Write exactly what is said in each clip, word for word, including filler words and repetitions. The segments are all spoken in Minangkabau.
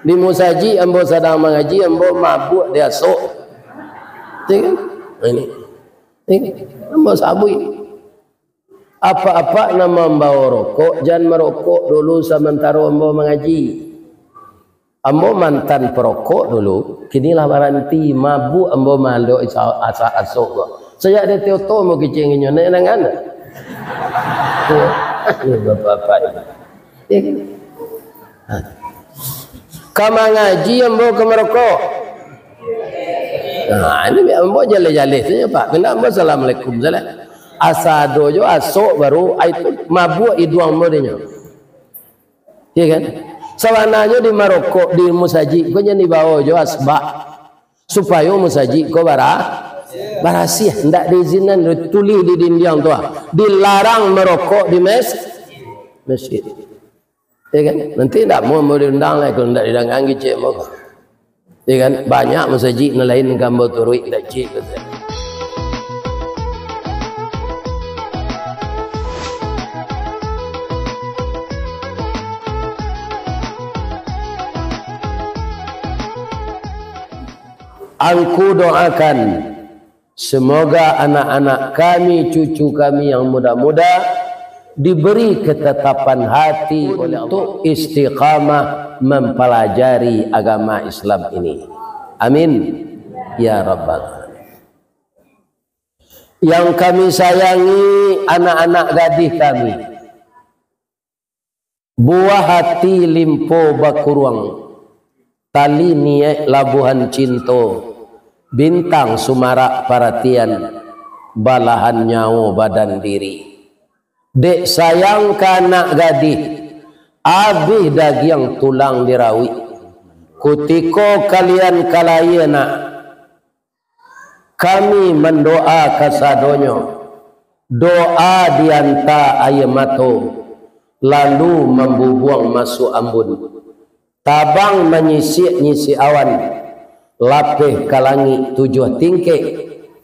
Di musajik ambo sadang mangaji, ambo mabuak di asok. Ya kan? Ini. Ini. Ambo sabuik. Apak-apak nan mambawa rokok, jan marokok dulu samantaro ambo mangaji. Ambo mantan parokok dulu, kini lah baranti, mabuak ambo mandok isa-, asak asok ko. Sajak dari Tioto ambo kicing inyo, naik nangan. Ini bapak-bapak ini. Ya kan? Ha. Ka mangaji ambo ka marokok. Nah, ini biar ambo jaleh-jaleh saja, Pak. Kena ambo assalamualaikum saja. Asa ado jo asok baru, ai tu mabuak iduang ambo dinyo. Ya kan? Sabananyo di marokok di musajik ko jan dibawa jo asbak. Supayo musajik ko bara-, barasiah. Ndak diizinan, tulih di dindiang tu ah. Dilarang marokok di mes-, masjid. Ya kan? Nanti ndak mau, mau diundang lai, kalau ndak didangang kicik mau. Ya kan? Banyak masajik nan lain ka ambo turuik, ndak cik, kata. Angku doakan, semoga anak-anak kami, cucu kami yang muda-muda, diberi ketetapan hati untuk istiqamah mempelajari agama Islam ini. Amin. Ya Rabbal Alamin. Yang kami sayangi anak-anak gadih kami. Buah hati limpo bakuruang, tali niaik labuhan cinto, bintang sumarak paratian, balahan nyawo badan diri. Dek sayang ka anak gadih, abih dagiang tulang dirawik. Kutiko kalian ka layie nak, kami mandoa kasadonyo, doa dianta aia mato, lalu mambubuang masuak ambun. Tabang manyisik-nyisik awan, lapeh ka langik tujuah tingkek,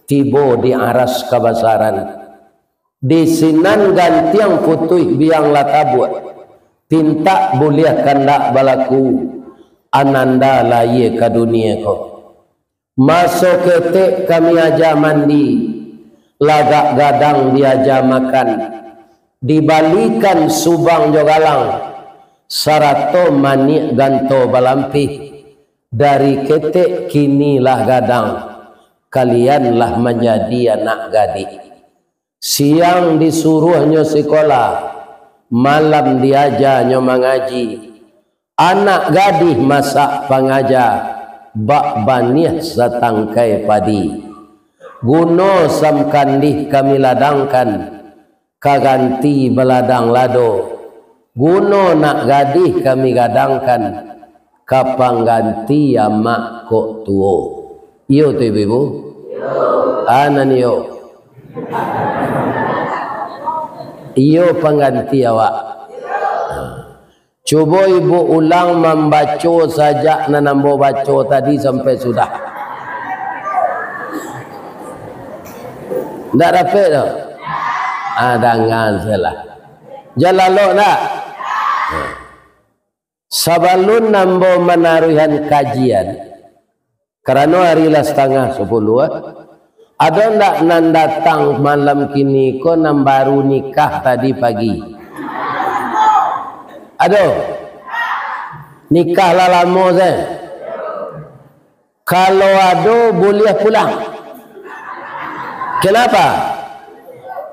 tibo di aras kabasaran. Di sinan gantiang putuih biang lah tabuak, pintak buliah kandak balaku, ananda layie ka dunie ko. Maso ketek kami aja mandi, lagak gadang diaja makan, dibalikan subang jo galang, sarato maniak ganto balampih. Dari ketek kini lah gadang, kalian lah manjadi anak gadih. Siang disuruahnyo sikolah, malam diajanyo mangaji. Anak gadih masak pangaja, bak baniah satangkai padi. Guno samkandih kami ladangkan, ka ganti baladang lado. Guno nak gadih kami gadangkan, ka pangganti amak kok tuo. Iyo tu, ibu-ibu? Anan iyo. Iyo pangganti awak. Cubo ibu ulang mambaco sajak nan ambo baco tadi sampai sudah. Ndak dapek tu? Ah, dangan salah. Jan lalok ndak? Sabalun ambo manaruihan kajian, karano ari lah satangah sapuluah, ado ndak nan datang malam kini ko nan baru nikah tadi pagi? Ado? Nikah lah lamo se. Kalau ado, buliah pulang. Kenapa?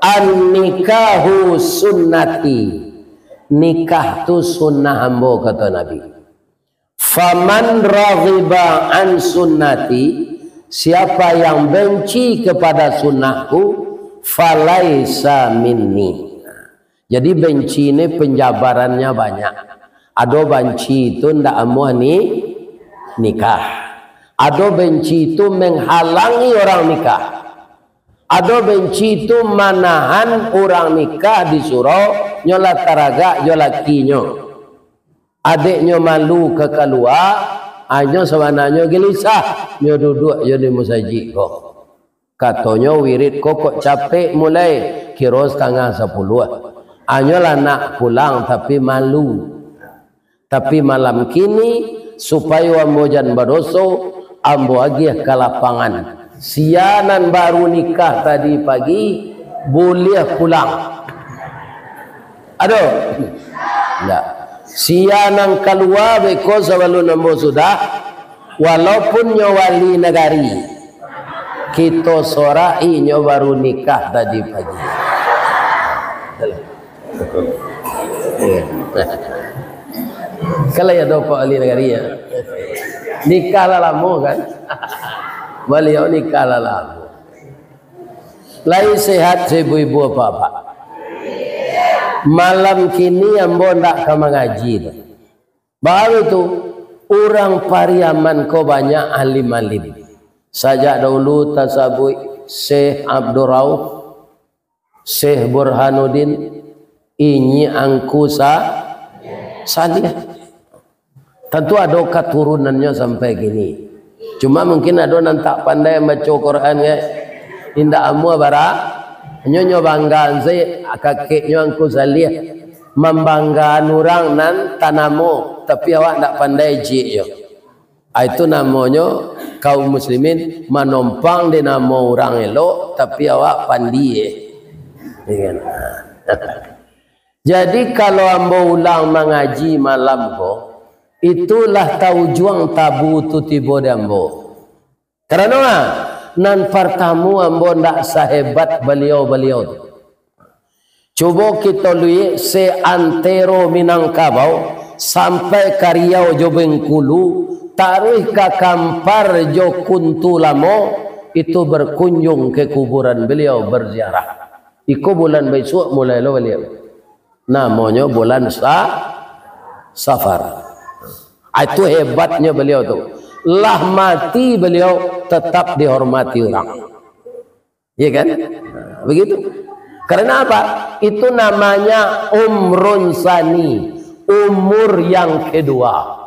An-nikahu sunnati. Nikah tu sunnah ambo, kato Nabi. Faman raghiba an sunnati, siapa yang benci kepada sunnahku, falaisa minni. Jadi benci ni penjabarannya banyak. Ado banci tu ndak amuah ni nikah. Ado benci tu menghalangi orang nikah. Ado benci tu manahan urang nikah di surau, nyo lah taragak jo lakinyo. Adeknyo malu ka kalua, anyo sabananyo gelisah, nyo duduak jo di musajik ko. Katonyo, "Wirid ko kok capek mulai, kiro satangah sapuluah. Anyo lah nak pulang, tapi malu." Tapi malam kini, supayo ambo jan badoso, ambo agiah ka lapangan. Sia nan baru nikah tadi pagi, buliah pulang. Ado? Ndak. Sia nan kalua beko sabalun ambo sudah, walaupun nyo wali nagari, kito sorak-i nyo baru nikah tadi pagi. Kalau ya dopak wali nagari ya. Nikah lah lamo kan? Baliau nikah lah lamo. Lai sehat ibu-ibu bapak-bapak? Malam kini ambo ndak ka mangaji tu. Baru tu, urang Pariaman ko banyak alim-alim. Sajak dahulu tasabuik Syekh Abdul Rauf, Syekh Burhanuddin, inyi Angku Sa-, Saliah. Tantu ado katurunannyo sampai kini. Cuma mungkin ado nan tak pandai mambaco Quran, kan? Indak amuah bara, nyo, nyo banggaan se, kakeknyo Angku Saliah mambanggaan urang nan tanamo, tapi awak ndak pandai ciek yo. Ah, itu namonyo kaum muslimin manompang di namo urang elok, tapi awak pandie. Iyo kan? Jadi, kalau ambo ulang mangaji malam ko, itulah taujuang tabu tu tibo di ambo. Karano, ah, nan partamo ambo ndak sahebat baliau-baliau tu. Cubo kito liek, seantero Minangkabau sampai ka Riau jo Bengkulu, taruih ka Kampar jo Kuntu Lamo, itu berkunjung ke kuburan beliau, berziarah. Iko bulan baisuak mulai lo baliau. Namonyo bulan Sa-, Safar. Ah, itu hebatnyo beliau tu. Lah mati beliau tetap dihormati urang. Iya kan? Nah, begitu. Karena apa? Itu namanya umrun sani, umur yang kedua.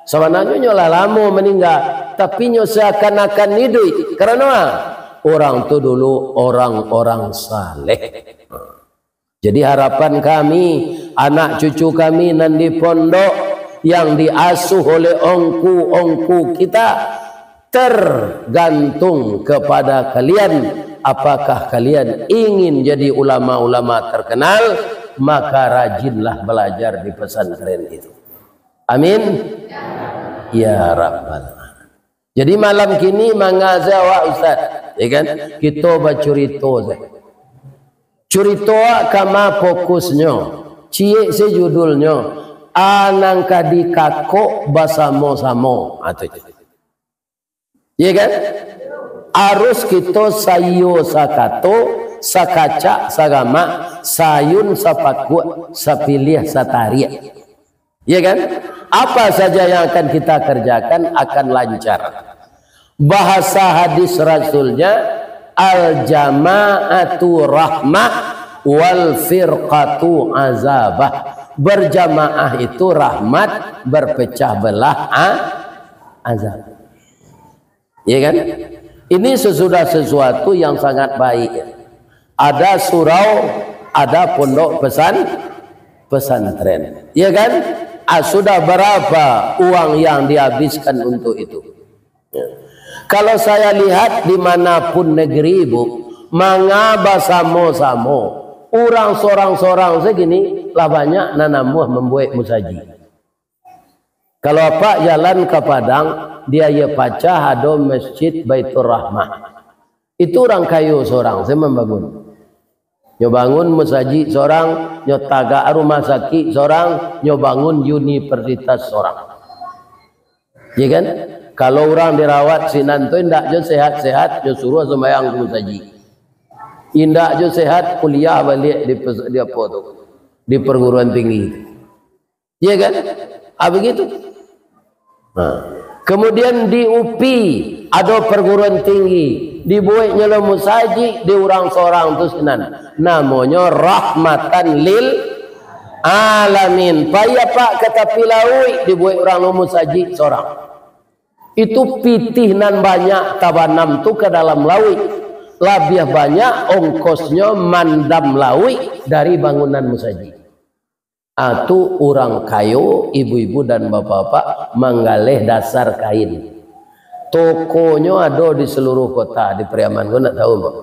Sabananyo nyo lah lamo maningga, tapi nyo seakan-akan iduik. Karano, ah, urang tu dulu orang-orang saleh. Jadi, harapan kami, anak cucu kami nan di pondok, yang diasuh oleh ongku-ongku kita, tergantung kepada kalian, apakah kalian ingin jadi ulama-ulama terkenal, maka rajinlah belajar di pesantren itu. Amin. Ya Rabbal Alamin. Jadi, malam kini manga se awak, Ustaz, ya kan? Kito bacurito se. Curito awak kama fokusnyo, ciek se judulnyo, a nan ka dikakok basamo-samo. Ah, tu. Iya kan? Arus kito saiyo sakato, sakacak sagamak, saayun sapakuak, sapiliah satariak. Iya kan? Apa saja yang akan kita kerjakan akan lancar. Bahasa hadis Rasulnya, "Al-jama'atu rahmah, wal firqatu azabah." Berjamaah itu rahmat, berpecah belah a-, azab. Ya kan? Ini sesudah sesuatu yang sangat baik. Ada surau, ada pondok pesan-, pesantren. Ya kan? Ah, sudah berapa uang yang dihabiskan untuk itu? Ya. Kalau saya lihat di manapun negeri, Bu, manga basamo-samo, urang sorang-sorang se kini lah banyak nan namuah mambuek musajik. Kalau apak jalan ka Padang, di Aia Pacah ado Masjid Baiturrahmah. Itu urang kayo sorang se mambangun. Nyo bangun musajik sorang, nyo tagak rumah sakik sorang, nyo bangun universitas sorang. Ya kan? Kalau urang dirawat sinan tu indak jo sehat-sehat, nyo suruah sumbayang ka musajik. Indak jo sehat, kuliah baliak di pes-, di apo tu? Di perguruan tinggi. Iya kan? Ah, begitu. Nah, kemudian di UPI ado perguruan tinggi, dibueknyo lo musajik di urang sorang tu sinan. Namonyo Rahmatan Lil Alamin. Pai apak ka tapi lauik, dibuek urang lo musajik sorang. Itu pitih nan banyak tabanam tu ka dalam lauik. Labiah banyak ongkosnyo mandam lauik dari bangunan musajik. Ah, tu urang kayo, ibu-ibu dan bapak-bapak, manggaleh dasar kain. Tokonyo ado di seluruh kota, di Pariaman ko ndak tahu, Bang.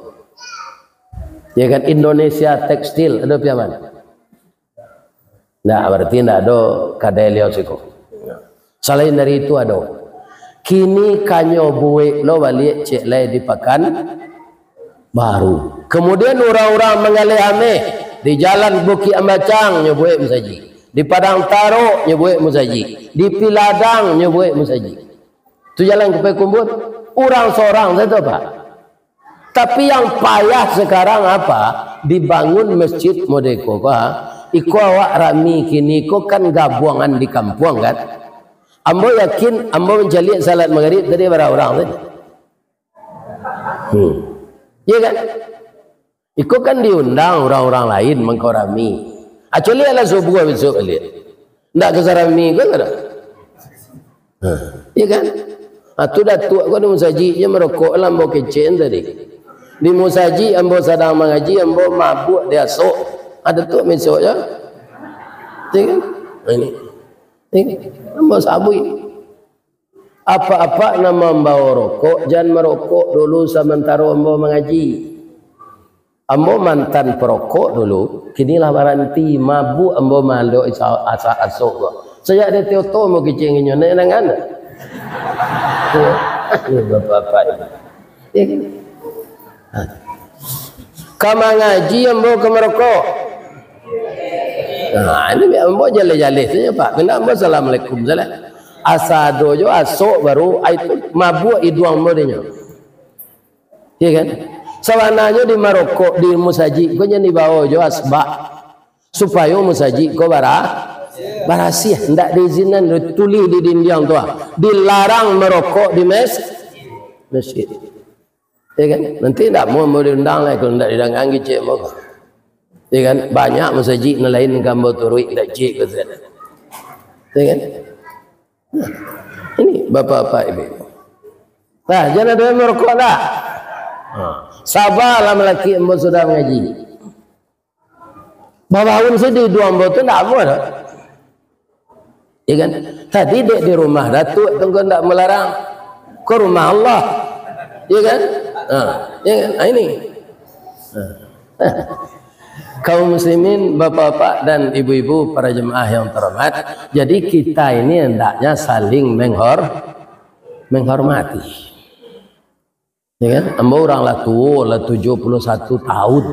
Ya kan, Indonesia Tekstil, ado Piaman? Ndak, berarti ndak ado kadai liau siko. Salain dari itu ado. Kini kanyo buek lo baliak cek lai di Pakan Baru. Kemudian urang-urang manggaleh ameh di Jalan Bukik Ambacang nyo buek musajik. Di Padang Tarok nyo buek musajik. Di Piladang nyo buek musajik. Tu jalan ka Payakumbuah. Urang sorang sajo, Pak. Tapi yang payah sekarang apa? Dibangun masjid model ko, ha? Iko awak rami kini ko kan gabuangan di kampuang kan? Ambo yakin, ambo mancaliak salat magrib tadi bara urang tadi. Hmm. Iya kan? Iko kan diundang urang-urang lain mangko rami. Kecuali alah subuah besok baliak. Ndak ka sarami ko kada? Ha, iya kan? Ha, tu datuak ko di musajik je marokok lah, ambo kecek tadi. Di musajik ambo sadang mangaji, ambo mabuak di asok. Ha, datuak mesok je. Iya kan? Ha, ini. Ini ambo sabuik. Apak-apak nan mambao rokok, jan marokok dulu samantaro ambo mangaji. Ambo mantan parokok dulu, kini lah baranti, mabuak ambo mandok isa-, asak asok ko. Sajak dari Tioto ambo kicing inyo, naik nangan. Ini bapak-bapak ini. Ya kan? Ha. Ka mangaji ambo ka marokok. Nah, ini biar ambo jaleh-jaleh saja, Pak. Kena ambo assalamualaikum saja. Asa ado jo asok baru, ai tu mabuak iduang ambo dinyo. Iya kan? Sabananyo di marokok, di musajik ko jan dibawa jo asbak. Supayo musajik ko bara-, barasiah. Ndak diizinan, tulih di dindiang tu ah. Dilarang marokok di mes-, masjid. Ya kan? Nanti ndak mau, mau diundang lah kalau ndak didangang kicik mau. Ya kan? Banyak musajik nan lain ka ambo turuik ndak cik ko sajo. Ya kan? Nah, ini bapak-bapak ibu. Nah, jan ado nan marokok dah. Ha. Sabalah malaki ambo sudah mangaji. Babaun sih di duang ambo tu ndak amuah doh. Ya kan? Tadi dek di rumah Datuak tu kau ndak melarang. Ko rumah Allah. Ya kan? Ha, ya kan? Ha, ini. Ha. Kaum muslimin, bapak-bapak dan ibu-ibu para jemaah yang terhormat, jadi kita ini hendaknya saling menghor-, menghormati. Ya kan? Ambo urang lah tuo, lah tujuah puluah satu tahun.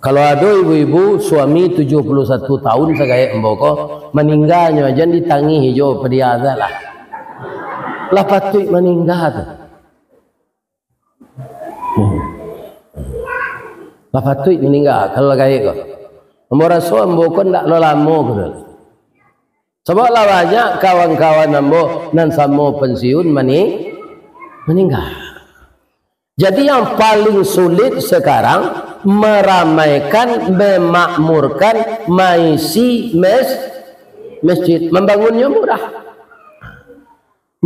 Kalau ado ibu-ibu, suami tujuah puluah satu tahun sagaek ambo ko, maningganyo jan ditangih jo padiah lah. Lah patuik maningga tu. Hmm. Lah patuik maningga kalau lah gaek ko. Ambo raso ambo ko ndak lo lamo ko. Sabab lah banyak kawan-kawan ambo nan samo pensiun mani-, maningga. Jadi yang paling sulit sekarang meramaikan, memakmurkan, maisi mes-, masjid. Mambangunnyo murah.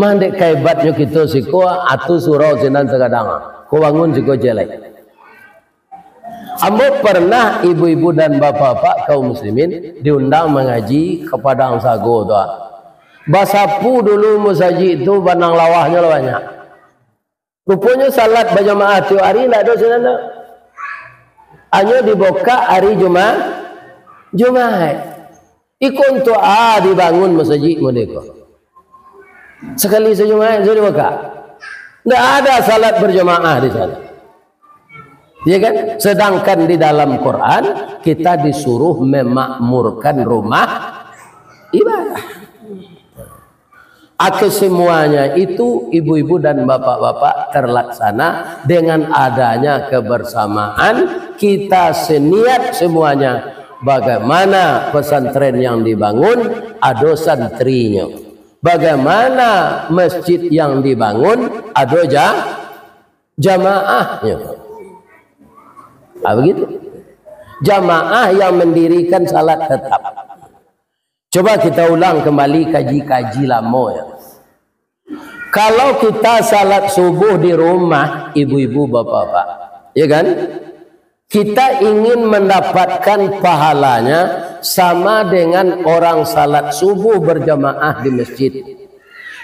Mandek kahebatnyo kito siko, atu surau sinan sagadang. Ko bangun siko jelek. Ambo pernah ibu-ibu dan bapak-bapak kaum muslimin diundang mangaji ka Padang Sago tu. Basapu dulu musajik tu, banang lawahnyo lah banyak. Ruponyo salat bajamaah tiok ari ndak ado sinan tu. Hanyo dibukak ari Juma-, Jumaik. Iko untuak a dibangun masajik model ko. Sakali sajumaik sajo dibukak. Ndak ada salat berjamaah di sana. Ya kan? Sedangkan di dalam Quran, kita disuruh memakmurkan rumah ibadah. A, kesemuanya itu, ibu-ibu dan bapak-bapak, terlaksana dengan adanya kebersamaan, kita seniat semuanya, bagaimana pesantren yang dibangun, ado santrinyo. Bagaimana masjid yang dibangun, ado ja-, jamaahnyo. Ah, begitu. Jamaah yang mendirikan salat tetap. Coba kita ulang kembali kaji-kaji lamo ya. Kalau kita salat subuh di rumah, ibu-ibu, bapak-bapak, ya kan? Kita ingin mendapatkan pahalanya sama dengan orang salat subuh berjamaah di masjid.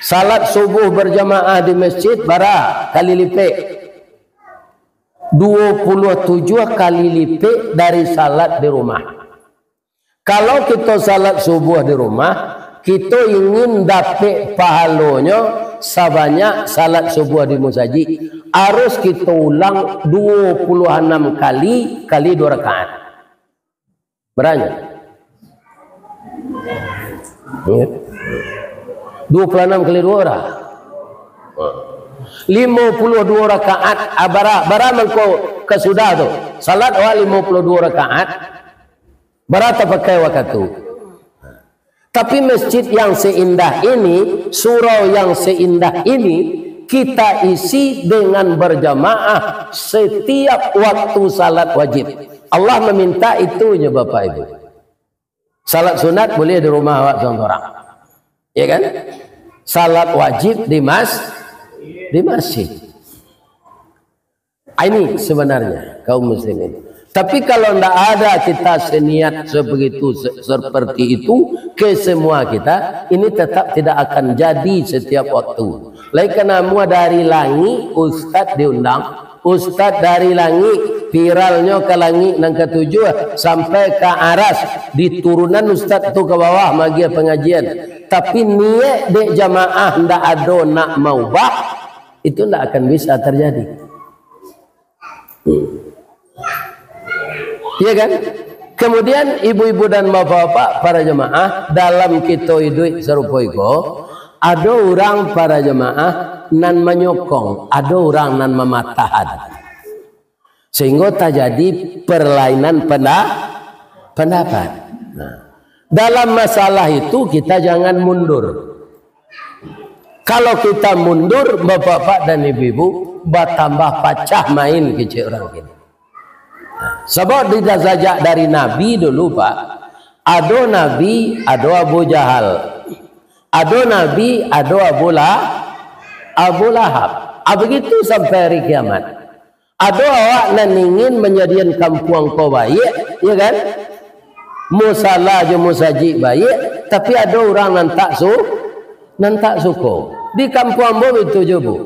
Salat subuh berjamaah di masjid bara kali lipek? Dua puluh tujuh kali lipek dari salat di rumah. Kalau kito salat subuh di rumah, kito ingin dapek pahalonyo sabanyak salat subuh di musajik, harus kito ulang dua puluh anam kali, kali dua rakaat. Baranyo? Dua puluh anam kali dua bara? Lima puluh dua rakaat, ah, bara, bara mangko ka sudah tu. Salat awak lima puluh dua rakaat, bara tapakai wakatu. Tapi masjid yang seindah ini, surau yang seindah ini, kita isi dengan berjamaah setiap waktu salat wajib. Allah meminta itunyo, Bapak Ibu. Salat sunat boleh di rumah awak sorang-sorang. Ya kan? Salat wajib di mas-, di masjid. Ah, ini sebenarnya, kaum muslimin. Tapi kalau ndak ada kita seniat sebegitu, se-, seperti itu ke semua kita, ini tetap tidak akan jadi setiap waktu. Lai ka namuah dari langik, ustaz diundang, ustaz dari langik, viralnyo ka langik nan katujuah, sampai ka aras, diturunan ustaz tu ka bawah, magiah pangajian. Tapi niat dek jamaah ndak ado nak maubah, itu ndak akan bisa terjadi. Hmm. Iya kan? Kemudian ibu-ibu dan bapak-bapak para jemaah, dalam kito iduik sarupo iko, ado urang para jemaah nan manyokong, ado urang nan mamatahan. Sehingga tajadi perlainan penda-, pendapat. Nah, dalam masalah itu kita jangan mundur. Kalau kita mundur, bapak-bapak dan ibu-ibu, batambah pacah main kecek urang kini. Sabab di, sajak dari Nabi dulu, Pak, ado Nabi, ado Abu Jahal. Ado Nabi, ado Abu La-, Abu Lahab. Ah, begitu sampai hari kiamat. Ado awak nan ingin manjadian kampuang ko baiak, ya kan? Musala jo musajik baiak, tapi ado urang nan tak su-, nan tak suko. Di kampuang ambo bitu juo, Bu.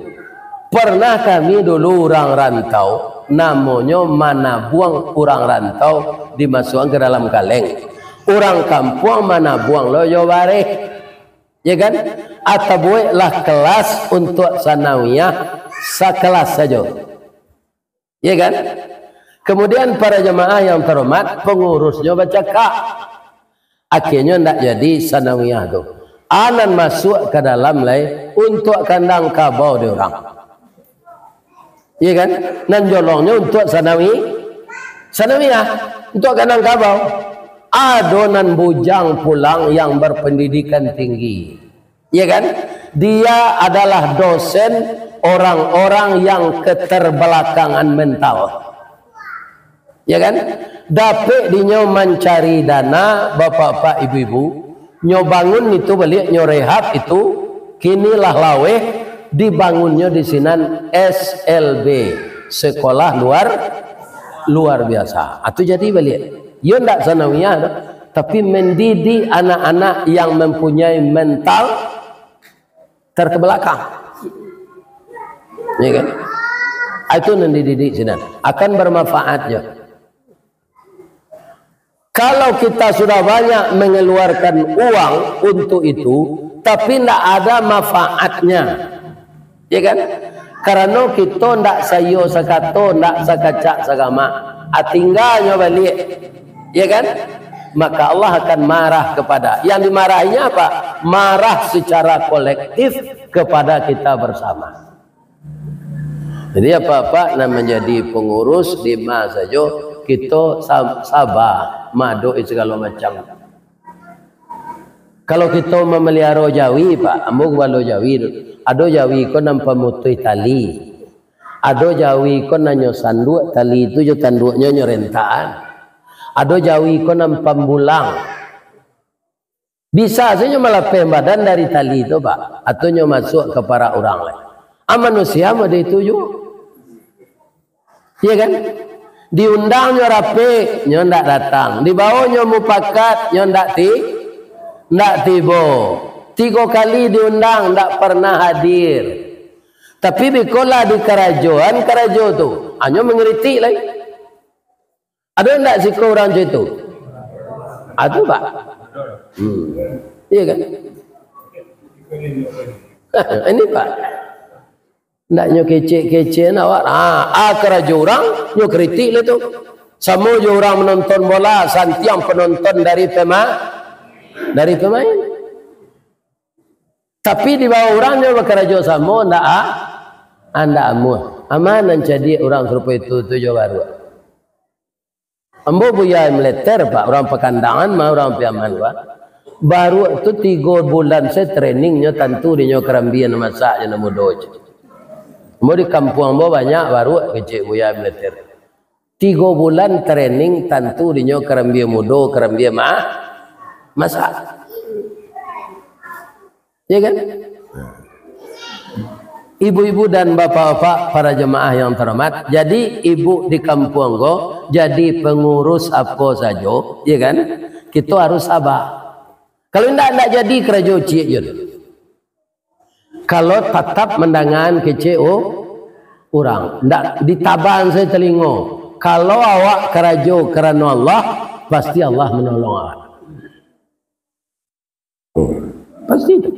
Pernah kami dulu urang rantau, namonyo manabuang urang rantau dimasuakan ka dalam kaleng. Urang kampuang manabuang lo jo bareh. Ya kan? Atabuiklah kelas untuak sanawiyah sakelas sajo. Ya kan? Kemudian para jemaah yang terhormat, pengurusnyo bacakak. Akhirnyo ndak jadi sanawiyah tu. A nan masuak ka dalam lai untuak kandang kabau di urang. Ya kan? Nan jolongnyo untuak sanawi-, sanawiyah, untuak kandang kabau. Ado nan bujang pulang yang berpendidikan tinggi. Ya kan? Dia adalah dosen orang-orang yang keterbelakangan mental. Ya kan? Dapek dinyo mancari dana, bapak-bapak, ibu-ibu, nyo bangun itu baliak, nyo rehab itu, kini lah laweh, dibangunnyo di sinan S L B, sekolah luar, luar biasa. Ah, tu jadi baliak. Yo ndak sanawiyah tu, tapi mendidik anak-anak yang mempunyai mental terkebelakang. Ya kan? Ah, itu nan dididik sinan. Akan bermanfaat je. Kalau kita sudah banyak mengeluarkan uang untuk itu, tapi ndak ada manfaatnya, ya kan? Karena kita ndak saiyo sakato, ndak sakacak sagama, ah, tinggalnyo baliak, ya kan? Maka Allah akan marah kepada, yang dimarahinya apa? Marah secara kolektif kepada kita bersama. Jadi, apak-apak nan manjadi pangurus di ma sajo, kito sab-, saba maadokan sagalo macam. Kalau kito mamaliharo jawi, Pak, ambo gubalo jawi tu. Ado jawi ko nan pamutuih tali. Ado jawi ko nan nyo sanduak tali tu jo tanduaknyo nyo rentakan. Ado jawi ko nan pambulang. Bisa sajo nyo malapeh badan dari tali tu, Pak, atau nyo masuak ka parak urang lai. Ah, manusia mode itu juo. Iya kan? Diundang nyo rapek, nyo ndak datang. Dibawo nyo mupakat, nyo ndak ti-, ndak tibo. Tigo kali diundang, ndak pernah hadir. Tapi bikolah di karajoan karajo tu, hanyo mangkritik lai. Ado ndak siko urang cak itu? Ado, Pak. Hmm. Iya kan? Ini, Pak. Ndak nyo kecek-kecek awak. Ah, ah, karajo urang, nyo kritik lah tu. Samo jo urang manonton bola, santiang panonton dari pema-, dari pemain. Tapi dibawo urang nyo bakarajo samo, ndak, ah, ah, ndak amuah. Aman nan cadiak urang sarupo itu tu jo baruak. Ambo Buya Meleter, Pak, urang Pakandangan mah, urang Piaman, Pak. Baruak tu tigo bulan se training nyo, tantu dinyo karambia nan masak jo nan mudo. Ambo di kampuang ambo banyak baruak, kecek Buya Meleter. Tigo bulan training, tantu dinyo karambia mudo, karambia ma-, masak. Ya kan? Ibu-ibu dan bapak-bapak, para jemaah yang terhormat, jadi ibu di kampuang ko, jadi pengurus apo sajo, ya kan? Kito harus sabar. Kalau indak, indak jadi karajo ciek je. Kalau tatap mandangaan kecek u-, urang, ndak ditaban sajo talingo. Kalau awak karajo karano Allah, pasti Allah manolong awak. Pasti itu.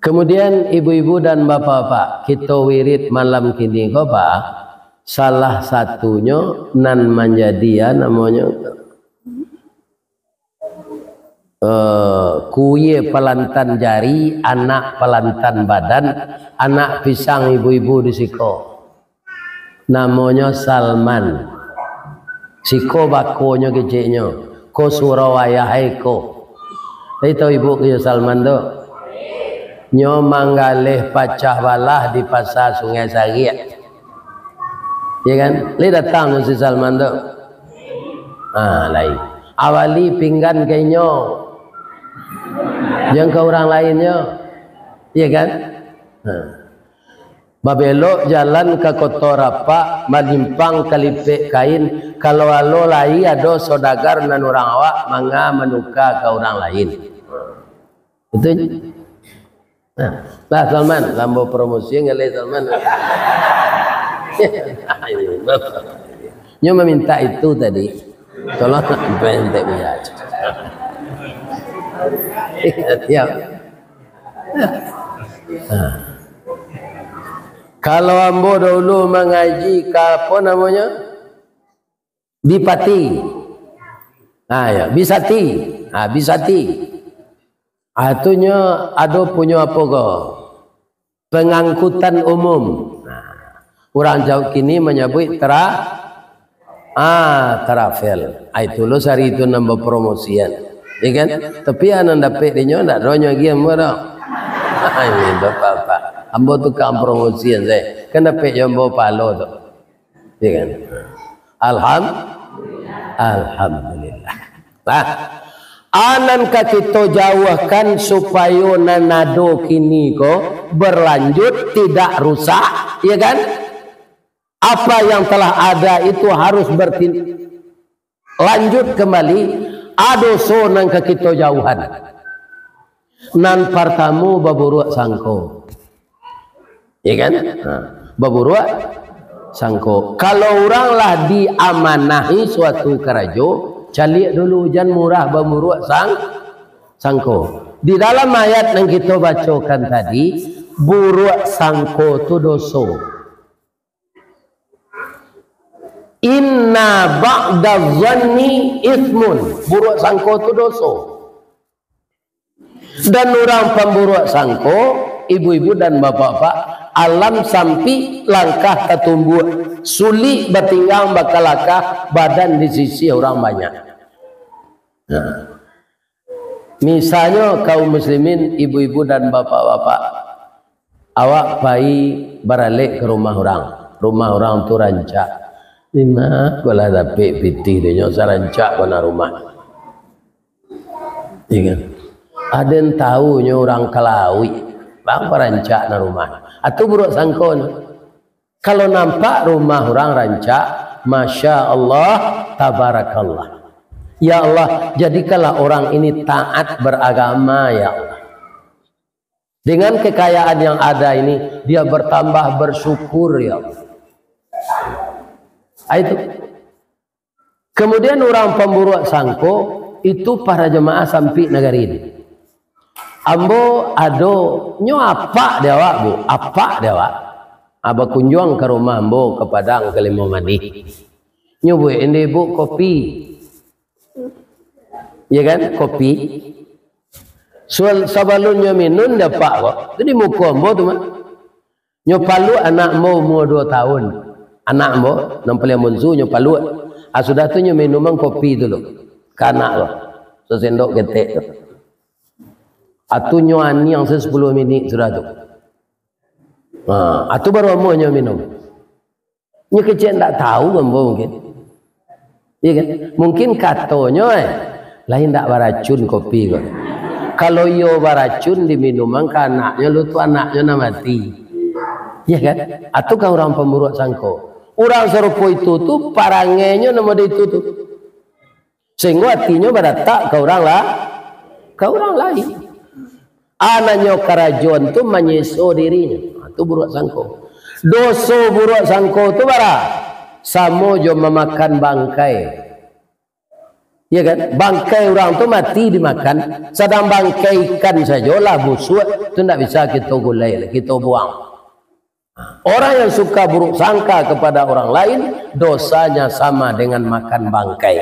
Kemudian ibu-ibu dan bapak-bapak, kito wirid malam kini ko, Pak, salah satunyo nan manjadi, ya, namonyo, eh, kuie palantan jari, anak palantan badan, anak pisang ibu-ibu di siko. Namonyo Salman. Siko bakonyo keceknyo. Ko surau ayah ai ko. Tapi tahu ibu kecek Salman tu? Nyo manggaleh pacah balah di Pasar Sungai Sariak. Ya kan? Lai datang nyo si Salman tu? Ah, lai. Awali pinggan ka inyo. Jan ka urang lainnyo. Ya kan? Ha. Babelok jalan ka Koto Rapak, malimpang ka Lipek Kain, kalau alo lai ado saudagar nan urang awak manga manuka ka urang lain. Betul? Nah, lah Salman, lambo promosi ngalih Salman. Nyo meminta itu tadi. Tolong sampai ente punya. Siap. Nah. Kalau ambo dahulu mangaji ka, apo namonyo? Di Pati. Ah, ya, Bisati. Ah, Bisati. Ah, tu nyo ado punyo apo ko? Pengangkutan umum. Nah, urang jauah kini manyabuik tra-, ah, travel. Ah, itu lo sari itu nan bapromosian. Ya kan? Tapi anan dapek dinyo, ndak donyo lagi ambo doh. Ini bapak-bapak. Ambo tukang promosian sajo. Kan dapek jo ambo palo tu. Ya kan? Alham-, Alhamdulillah. Nah, anan ka kito jauahkan supayo nan ado kini ko berlanjut, tidak rusak, ya kan? Apa yang telah ada itu harus bertin-, lanjut kembali, ado so nan ka kito jauhan. Nan partamo, baburuak sangko. Ya kan? Ha, baburuak sangko. Kalau urang lah diamanahi suatu karajo, caliak dulu, jan murah baburuak sang-, sangko. Di dalam ayat nan kito bacokan tadi, buruak sangko tu doso. Inna ba'da zanni ismun. Buruak sangko tu doso. Dan urang pamburuak sangko, ibu-ibu dan bapak-bapak, alam sampik langkah tatumbuak, sulik batinggang bakalakah, badan di sisi urang banyak. Nah. Misalnyo kaum muslimin, ibu-ibu dan bapak-bapak, awak pai baralek ka rumah urang. Rumah urang tu rancak. Dima ko lah dapek pitih dinyo sarancak ko nan rumah. Iya kan? Aden tahu nyo urang ka lauik, bang parancak nan rumah. Atu buruak sangko nyo. Kalau nampak rumah urang rancak, Masya Allah, Tabarakallah. Ya Allah, jadikanlah orang ini taat beragama, ya Allah. Dengan kekayaan yang ada ini, dia bertambah bersyukur, ya Allah. Ah, itu. Kemudian urang pamburuak sangko, itu para jemaah sampik nagari ini. Ambo ado, nyo apak di awak, Bu, apak di awak. Ah, bakunjuang ka rumah ambo, ka Padang, ka Limau Manih. Nyo buek ende, Bu, kopi. Ya kan? Kopi. Sual-, sabalun nyo minun, di apak ko. Tu di muko ambo tu mah. Nyo paluak anak ambo umua duo taun. Anak ambo, nan paliang bunsu, nyo paluak. Ah, sudah tu nyo minuman kopi tu lo. Ka anak lo. Sasendok ketek tu. Ah, tu nyo aniang se sapuluah minik sudah tu. Ha, ah, tu baru amuah nyo minum. Nyo kecek ndak tahu ambo mungkin. Iya kan? Mungkin katonyo, eh, "Lai ndak baracun kopi ko?" Kalau iyo baracun diminum ka anaknyo, lu tu anaknyo nan mati. Iya kan? Atau ka urang pamburuak sangko. Urang sarupo itu tu parangainyo nan model itu tu. Sehinggo atinyo badatak ka urang la-, ka urang lain. Anaknyo karajoan tu manyeso dirinyo. Ha, tu buruak sangko. Doso buruak sangko tu bara? Samo jo mamakan bangkai. Ya kan? Bangkai urang tu mati dimakan, sadang bangkai ikan sajo lah busuak, tu ndak bisa kito gulai, kito buang. Orang yang suka buruk sangka kepada orang lain, dosanya sama dengan makan bangkai.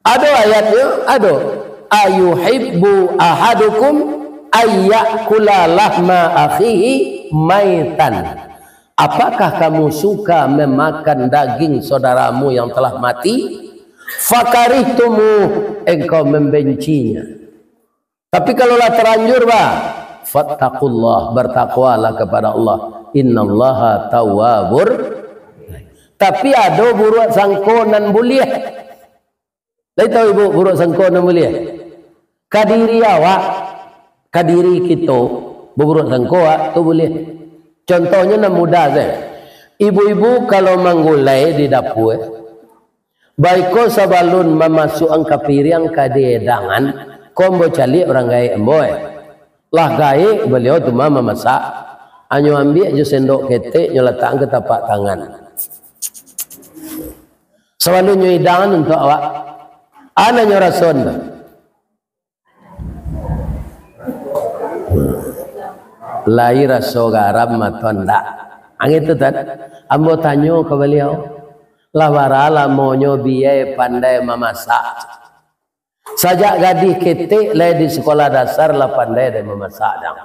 Ado ayatnyo, ado. "Ayuhibbu ahadukum ayyakula lahma akhihi maitan." Apakah kamu suka memakan daging saudaramu yang telah mati? Fakarihtumuh, engkau membencinya. Tapi kalau lah terlanjur, bah, fattaqullah, bertakwalah kepada Allah. Innallaha tawwabur. Tapi ado buruak sangko nan buliah. Lai tahu ibu buruak sangko nan buliah? Ka diri awak, ka diri kito, buruak sangko awak tu buliah. Contohnyo nan mudah saja. Ibu-ibu kalau manggulai di dapua, baiko sabalun mamasuakan ka piriang ka diedangan, ko ambo caliak urang gaek ambo, eh. Lah gaek baliau tu mah mamasak, anyo ambiak jo sendok ketek, nyo latakkan ka tapak tangan. Sabalun nyo idangan untuak awak, a nan nyo rasoan tu. Lai raso garam atau ndak? Angin tu tan. Ambo tanyo ka baliau, lah bara lamonyo bia pandai mamasak? Sajak gadih ketek lai di sekolah dasar lah pandai dek mamasak dang.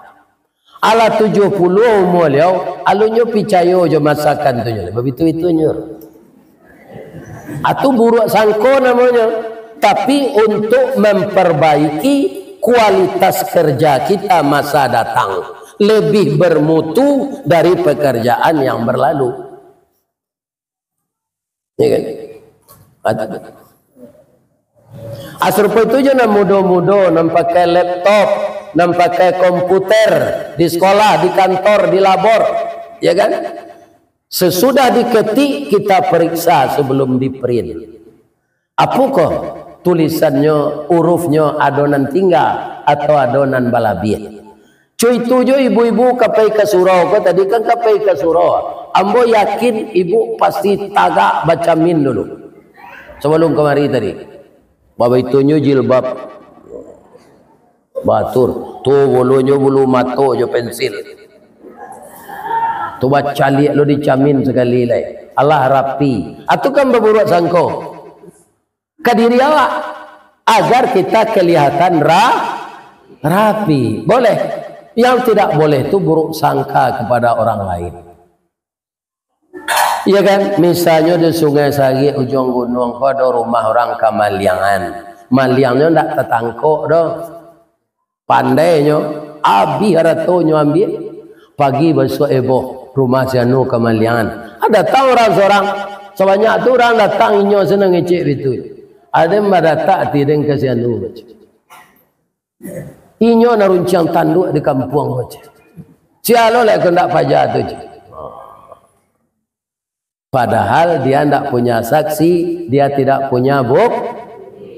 Alah tujuah puluah umua liau, alun nyo picayo jo masakan tu nyo, babitu-bitunyo. Atu buruak sangko namonyo. Tapi untuk memperbaiki kualitas kerja kita masa datang, lebih bermutu dari pekerjaan yang berlalu. Ya kan? At-, ah, sarupo itu jo nan mudo-mudo, nan pakai laptop, nan pakai komputer, di sekolah, di kantor, di labor, ya kan? Sesudah diketik, kita periksa sebelum di-print. Apokoh tulisannyo, urufnyo ado nan tingga atau ado nan balabiah? Co itu jo ibu-ibu ka pai ka surau ko tadi, kan ka pai ka surau. Ambo yakin ibu pasti tagak bacamin dulu. Sabalun kamari tadi. Babaitunyo jilbab. Batur. Tu bulunyo bulu mato jo pensil. Tu bacaliak lo dicamin sakali lai. Alah rapi. Atu kan baburuak sangko. Ka diri awak, agar kita kelihatan ra-, rapi. Boleh. Yang tidak boleh tu buruk sangka kepada orang lain. Iya kan? Misalnyo di Sungai Sarik, Ujuang Gunuang ko ado rumah urang kamaliangan. Maliangnyo ndak tatangkok doh. Pandainyo, abih aratonyo ambiak. Pagi basuak eboh, rumah si anu kamaliangan. Ah, datang urang surang. Sabanyak tu urang datang, inyo se nan ngecek pintu. Aden badatak ati den ka si anu, cek. Inyo nan runciang tanduak di kampuang, cek. Sia lo lai kandak paja tu, cek. Padahal dia ndak punya saksi, dia tidak punya buk-,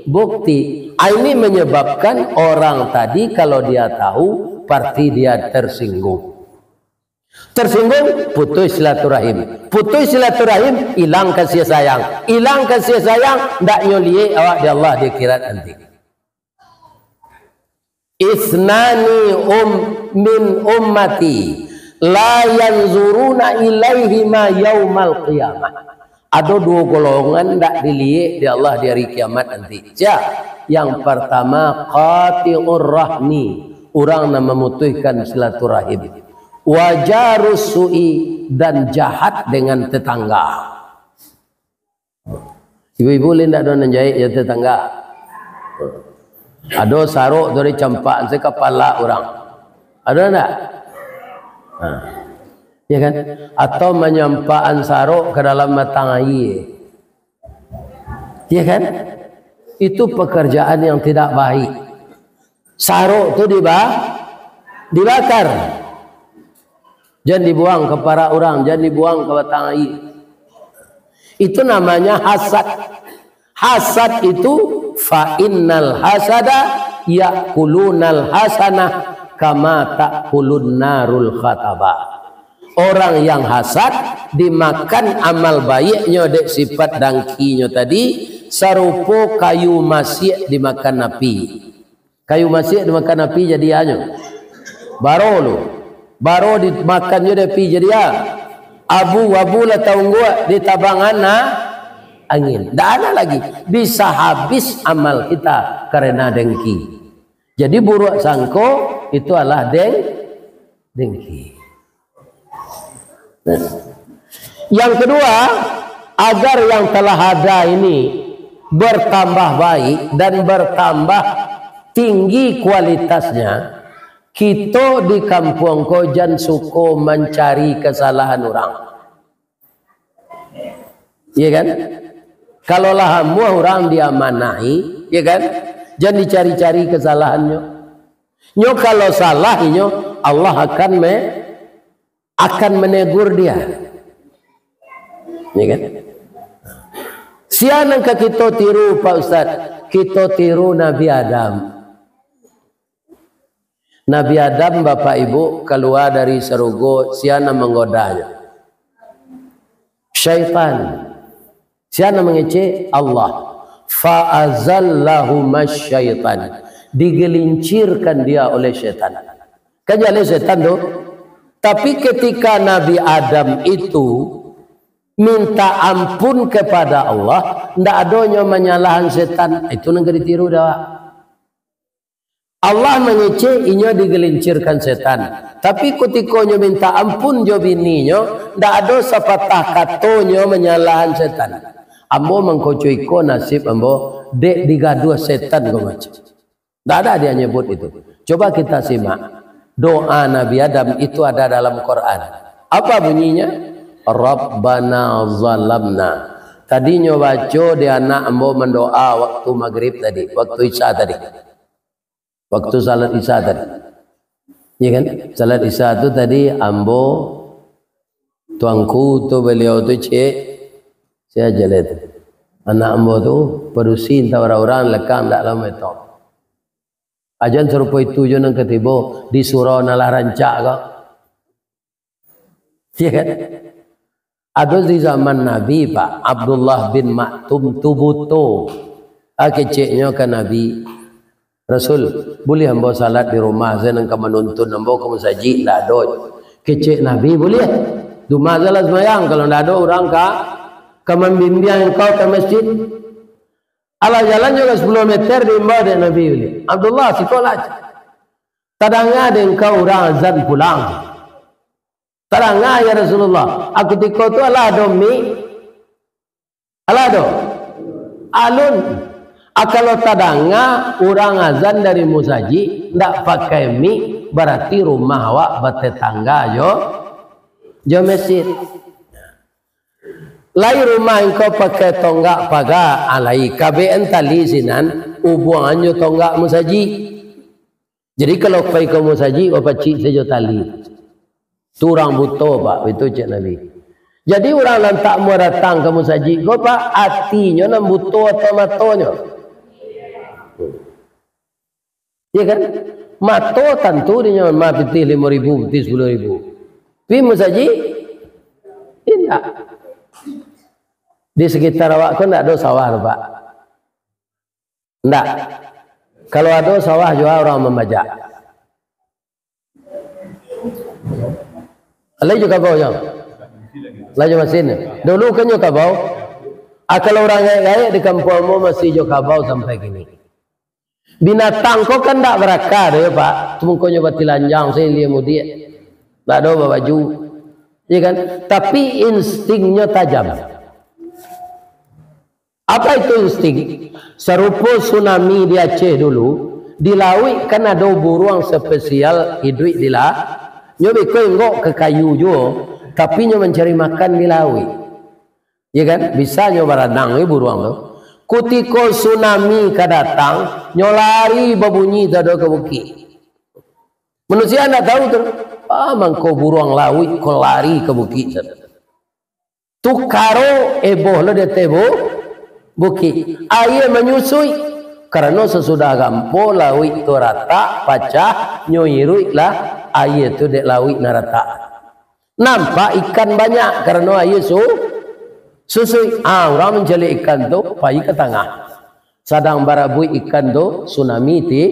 bukti. Ah, ini menyebabkan orang tadi kalau dia tahu, pasti dia tersinggung. Tersinggung, putus silaturahim. Putus silaturahim, hilang kasih sayang. Hilang kasih sayang, ndak nyo liek awak di Allah di akhirat nanti. Isnani um-, min ummati la yanzuruna ilaihima yaumal qiyamah. Ado duo golongan ndak diliek di Allah di hari kiamat nanti. Sia? Yang pertama, qati'ur rahmi, urang nan mamutuihkan silaturahim. Wa jarus su'i, dan jahat dengan tetangga. Ibu-ibu, lai ndak ado nan jahek jo tetangga? Ado sarok tu dicampak se kapalo urang. Ado ndak? Ha. Ya kan? Atau manyampakan sarok ke dalam batang aia. Ya kan? Itu pekerjaan yang tidak baik. Sarok tu diba-, dibakar. Jan dibuang ka parak urang, jan dibuang ka batang aia. Itu namanya hasad. Hasad itu, fa innal hasada ya'kulunal hasanah kama ta'kulun narul khataba. Orang yang hasad dimakan amal baiknyo dek sifat dangkinyo tadi, sarupo kayu masiak dimakan api. Kayu masiak dimakan api jadi anyo. Baro lu. Baro dimakan jo dek api jadi a-, abu, abu lah taungguak ditabang ana-, angin. Ndak ada lagi. Bisa habis amal kita karena dengki. Jadi buruak sangko itu adalah deng-, dengki. Nah. Yang kedua, agar yang telah ada ini bertambah baik dan bertambah tinggi kualitasnya, kito di kampuang ko jan suko mancari kesalahan urang. Iya kan? Kalau lah amuah urang diamanahi, iya kan? Jan dicari-cari kesalahannyo. Nyo kalau salah inyo, Allah akan me-, akan menegur dia. Ya kan? Sia nan ka kito tiru, Pak Ustaz? Kito tiru Nabi Adam. Nabi Adam, Bapak Ibu, kalua dari sarugo, sia nan manggodanyo? Syaitan. Sia nan mangecek? Allah. Fa azallahuma syaitan. Digelincirkan dia oleh setan. Kan jaleh setan tu. Tapi ketika Nabi Adam itu minta ampun kepada Allah, ndak ado nyo manyalahan setan. Itu nan ka ditiru dah. Allah mangecek, inyo digelincirkan setan. Tapi kutiko nyo minta ampun jo bininyo, ndak ado sapatah kato nyo manyalahan setan. Ambo mangko co iko nasib ambo, dek digaduah setan ko macam. Ndak ada dia nyebut itu. Coba kita simak. Doa Nabi Adam itu ada dalam Quran. Apa bunyinya? Rabbana zalamna. Tadi nyo baco di anak ambo mandoa waktu maghrib tadi, waktu isya tadi. Waktu salat isya tadi. Iya kan? Salat isya tu tadi ambo, tuanku tu, beliau tu cek, sia jaleh tu. Anak ambo tu, padusi antah urang-urang lekang ndak lamo itu. Ajan sarupo itu jo nan katibo di surau nan lah rancak ko. Iya kan? Ado di zaman Nabi, Pak, Abdullah bin Maktum tu buto. Ah, keceknyo ka Nabi, "Rasul, buliah ambo salat di rumah, sia nan ka manuntun ambo ka musajik, ndak ado." Kecek Nabi, "Buliah. Di rumah salat sumbayang, kalau ndak ado urang ka, ka mambimbiang engkau ka masjid." Alah jalan juo sapuluh meter diimbau dek Nabi buliah. "Abdullah, siko lah. Tadanga dek engkau urang azan pulang." Tadanga, ya Rasulullah. Ah, kutiko tu alah ado mik. Alah ado. Alun. Ah, kalau tadanga urang azan dari musajik, ndak pakai mik, barati rumah awak batetangga jo, jo masjid. Lai rumah engkau pakai tonggak paga, ah, lai. Kabekan tali sinan, ubuangan jo tonggak musajik. Jadi, kalau pai ka musajik, bapacik sajo tali. Tu urang buto, Pak, itu cek Nabi. Jadi urang nan tak amuah datang ka musajik ko, Pak, atinyo nan buto atau matonyo? Iya kan? Mato tantu dinyo mah pitih limo ribu, pitih sapuluah ribu. Pi musajik? Indak. Di sekitar awak ko ndak ado sawah tu, Pak? Ndak. Kalau ado sawah jua urang mambajak. Lai jo kabau nyo? Lai jo masin. Dulu kan jo kabau. Ah, kalau urang gaek-gaek di kampuang ambo masih jo kabau sampai kini. Binatang ko kan ndak baraka doh yo, Pak. Tu mukonyo batilanjang, sailia mudiak. Ndak ado babaju. Iya kan? Tapi instingnyo tajam. Apa itu insting? Sarupo tsunami di Aceh dulu, di lauik kan ado buruang spesial iduik di la-, nyo beko inggok ka kayu juo, tapi nyo mancari makan di lauik. Iya kan? Bisa nyo baranang, eh, buruang tu. Kutiko tsunami ka datang, nyo lari babunyi tado ka bukik. Manusia ndak tahu tu. Ah, mangko buruang lauik ko lari ka bukik tado. Tu karo eboh lo di ateh bu-, bukik. Aia manyusuik. Karano sasudah gampo, lauik tu ratak, pacah, nyo iruiklah aia tu dek lauik nan ratak. Nampak ikan banyak karano aia su-, susuik. Ah, urang mancaliak ikan tu, pai ka tangah. Sadang barabuik ikan tu, tsunami ti-,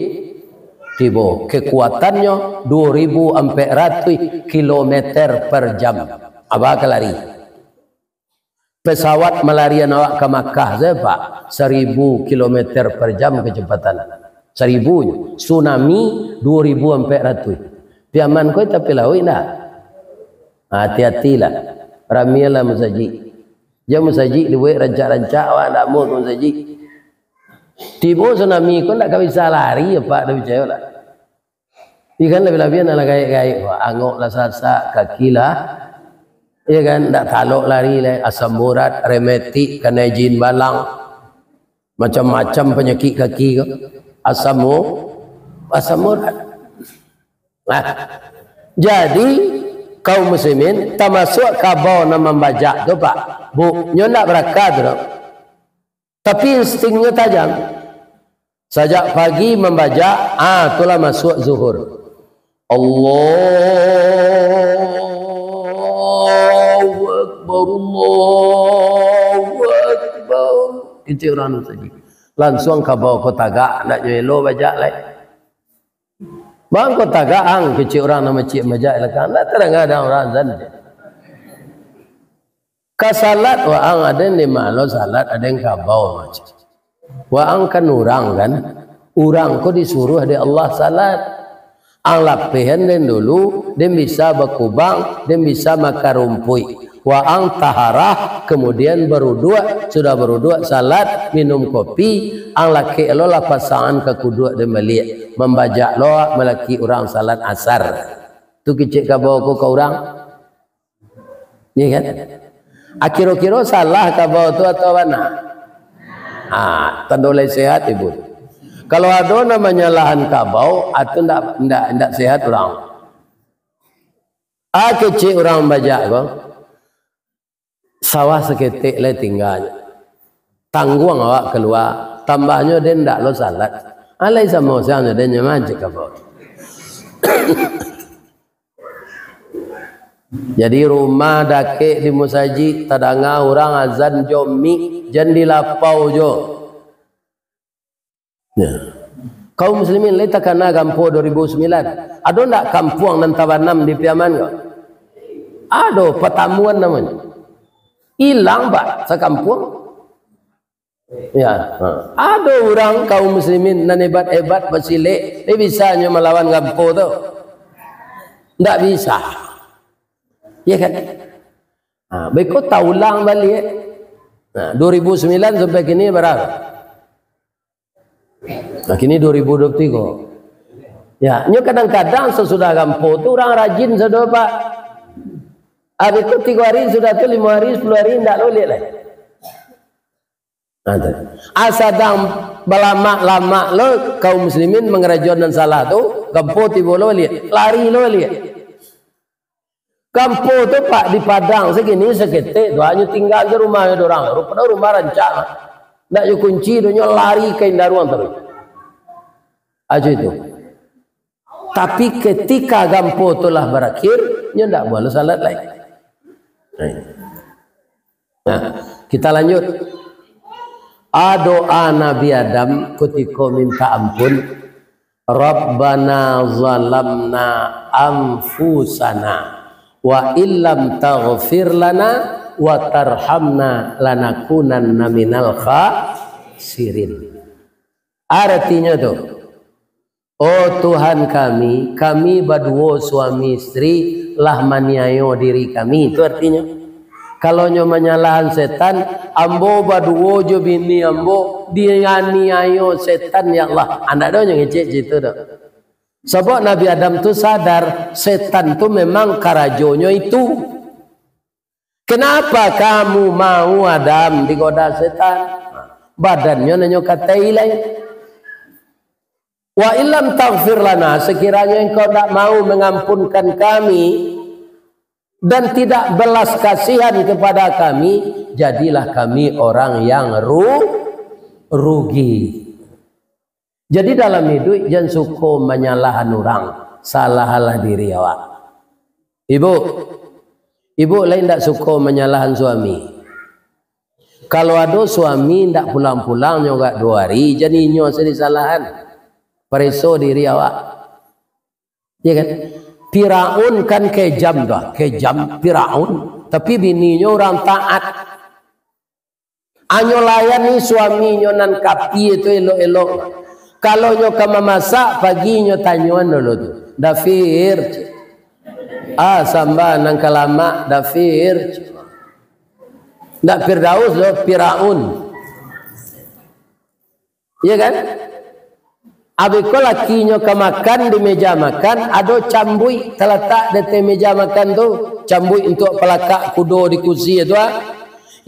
tibo. Kekuatannyo dua ribu ampek ratuih kilometer per jam. Aba ka lari. Pesawat malarian awak ka Makkah sajo, Pak, saribu kilometer per jam kecepatan. Saribu nyo. Tsunami dua ribu ampek ratuih. Piaman ko tapi lauik ndak? Hati-hatilah. Ramialah musajik. Jan musajik dibuek rancak-rancak, awak ndak amuah ka musajik. Tibo tsunami ko ndak ka bisa lari, Pak, ndak picayo lah. Iya kan, labiah-labiah nan lah gaek-gaek, wah, angok lah sasak, kaki lah, iya kan, ndak talok lari lai, asam urat, rematik, kanai jin balang, macam-macam panyakik kaki ko, asam u-, asam urat. Nah, jadi, kaum muslimin, tamasuak kabau nan mambajak tu, Pak, Bu, nyo ndak baraka tu, doh. Tapi instingnyo tajam. Sajak pagi mambajak, ah, tu lah masuak zuhur. Allahu Akbar, Allahu Akbar. Kecek urang tu tadi. Lansuang kabau ko tagak, ndak nyo elo bajak lai. Bang ko tagak ang, kecek urang nan maciek bajak lai kan. Ndak tadanga dek urang azan. Ka salat waang, aden di ma lo salat, aden kabau macam. Waang kan urang kan, urang ko disuruah dek Allah salat. Ang lapehan den dulu, den bisa bakubang, den bisa makan rumpuik. Waang taharah, kemudian baruduak, sudah baruduak salat, minum kopi, ang lakek lo lah pasangan ka kuduak den baliak. Mambajak lo malaki urang salat asar. Tu kecek kabau ko ka urang. Iya kan? Ah, kiro-kiro salah kabau tu atau bana? Ah, tando lai sehat ibu. Kalau ado nan manyalahan kabau, ah, tu ndak, ndak, ndak sehat urang. Ah, kecek urang bajak ko. Sawah saketek lai tingganyo. Tangguang awak kalua, tambahnyo den ndak lo salat. Alai samo siangnyo den nyo mancik kabau. Jadi rumah dakek di musajik, tadanga urang azan jo mik, jan di lapau jo. Ya. Kaum muslimin lai takana gampo dua ribu sembilan. Ado ndak kampuang nan tabanam di Piaman ko? Ado, Patamuan namonyo. Ilang, Pak, sakampuang. Ya, ha. Ado urang kaum muslimin nan hebat-hebat basilek, eh, bisa nyo malawan gampo tu? Ndak bisa. Ya kan? Ha, beko taulang baliak. Nah, dua ribu sembilan sampai kini bara? Nah, kini dua ribu dua puluh tiga. Ya, nyo kadang-kadang sasudah gampo tu urang rajin sado, Pak. Habis tu tigo hari sudah tu, limo hari, sapuluah hari, ndak lo liek lai. Nah, tu. Ah, sadang balamak-lamak lo kaum muslimin mangarajoan nan salah tu, gampo tibo lo liek, lari lo liek. Gampo tu, Pak, di Padang, sakini saketek tu, hanyo tingga di rumah urang, padahal rumah rancak, ndak jo kunci, inyo lari ka indaruang taruih. Ajo itu. Tapi ketika gampo tu lah barakhir, nyo ndak buliah salat lai. Nah, kita lanjut. A, doa Nabi Adam kutiko minta ampun, "Rabbana zalamna anfusana wa illam taghfir lana wa tarhamna lanakunanna minal khasirin." Aratinyo tu, "Oh Tuhan kami, kami baduo suami istri lah maniayo diri kami." Itu artinyo. Kalau nyo manyalahan setan, "Ambo baduo jo bini ambo dianiayo setan, ya Allah." Andak doh nyo ngecek situ doh. Sabab Nabi Adam tu sadar, setan tu memang karajonyo itu. "Kenapa kamu mau, Adam, digoda setan?" Badannyo nanyo katai lai. "Wa illam taghfir lana, sekiranya engkau tidak mau mengampunkan kami dan tidak belas kasihan kepada kami, jadilah kami orang yang ru-, rugi." Jadi dalam iduik jan suko manyalahan urang, salahanlah diri awak. Ibu, ibu lai ndak suko manyalahan suami. Kalau ado suami ndak pulang-pulang nyo agak duo ari, jan inyo se disalahan. Pareso diri awak. Ya kan? Firaun kan kejam tu, kejam Firaun. Tapi bininyo urang taat. Anyo layani suaminyo nan kapia tu elok-elok. Kalau nyo ka mamasak, pagi nyo tanyoan dulu tu, "Dafir, ah, samba nan ka lamak, Dafir." Ndak Firdaus doh, Firaun. Iya kan? Abih ko lakinyo ka makan di meja makan, ado cambuik talatak di ateh meja makan tu, cambuik untuak palakak kudo di kusi tu, ah.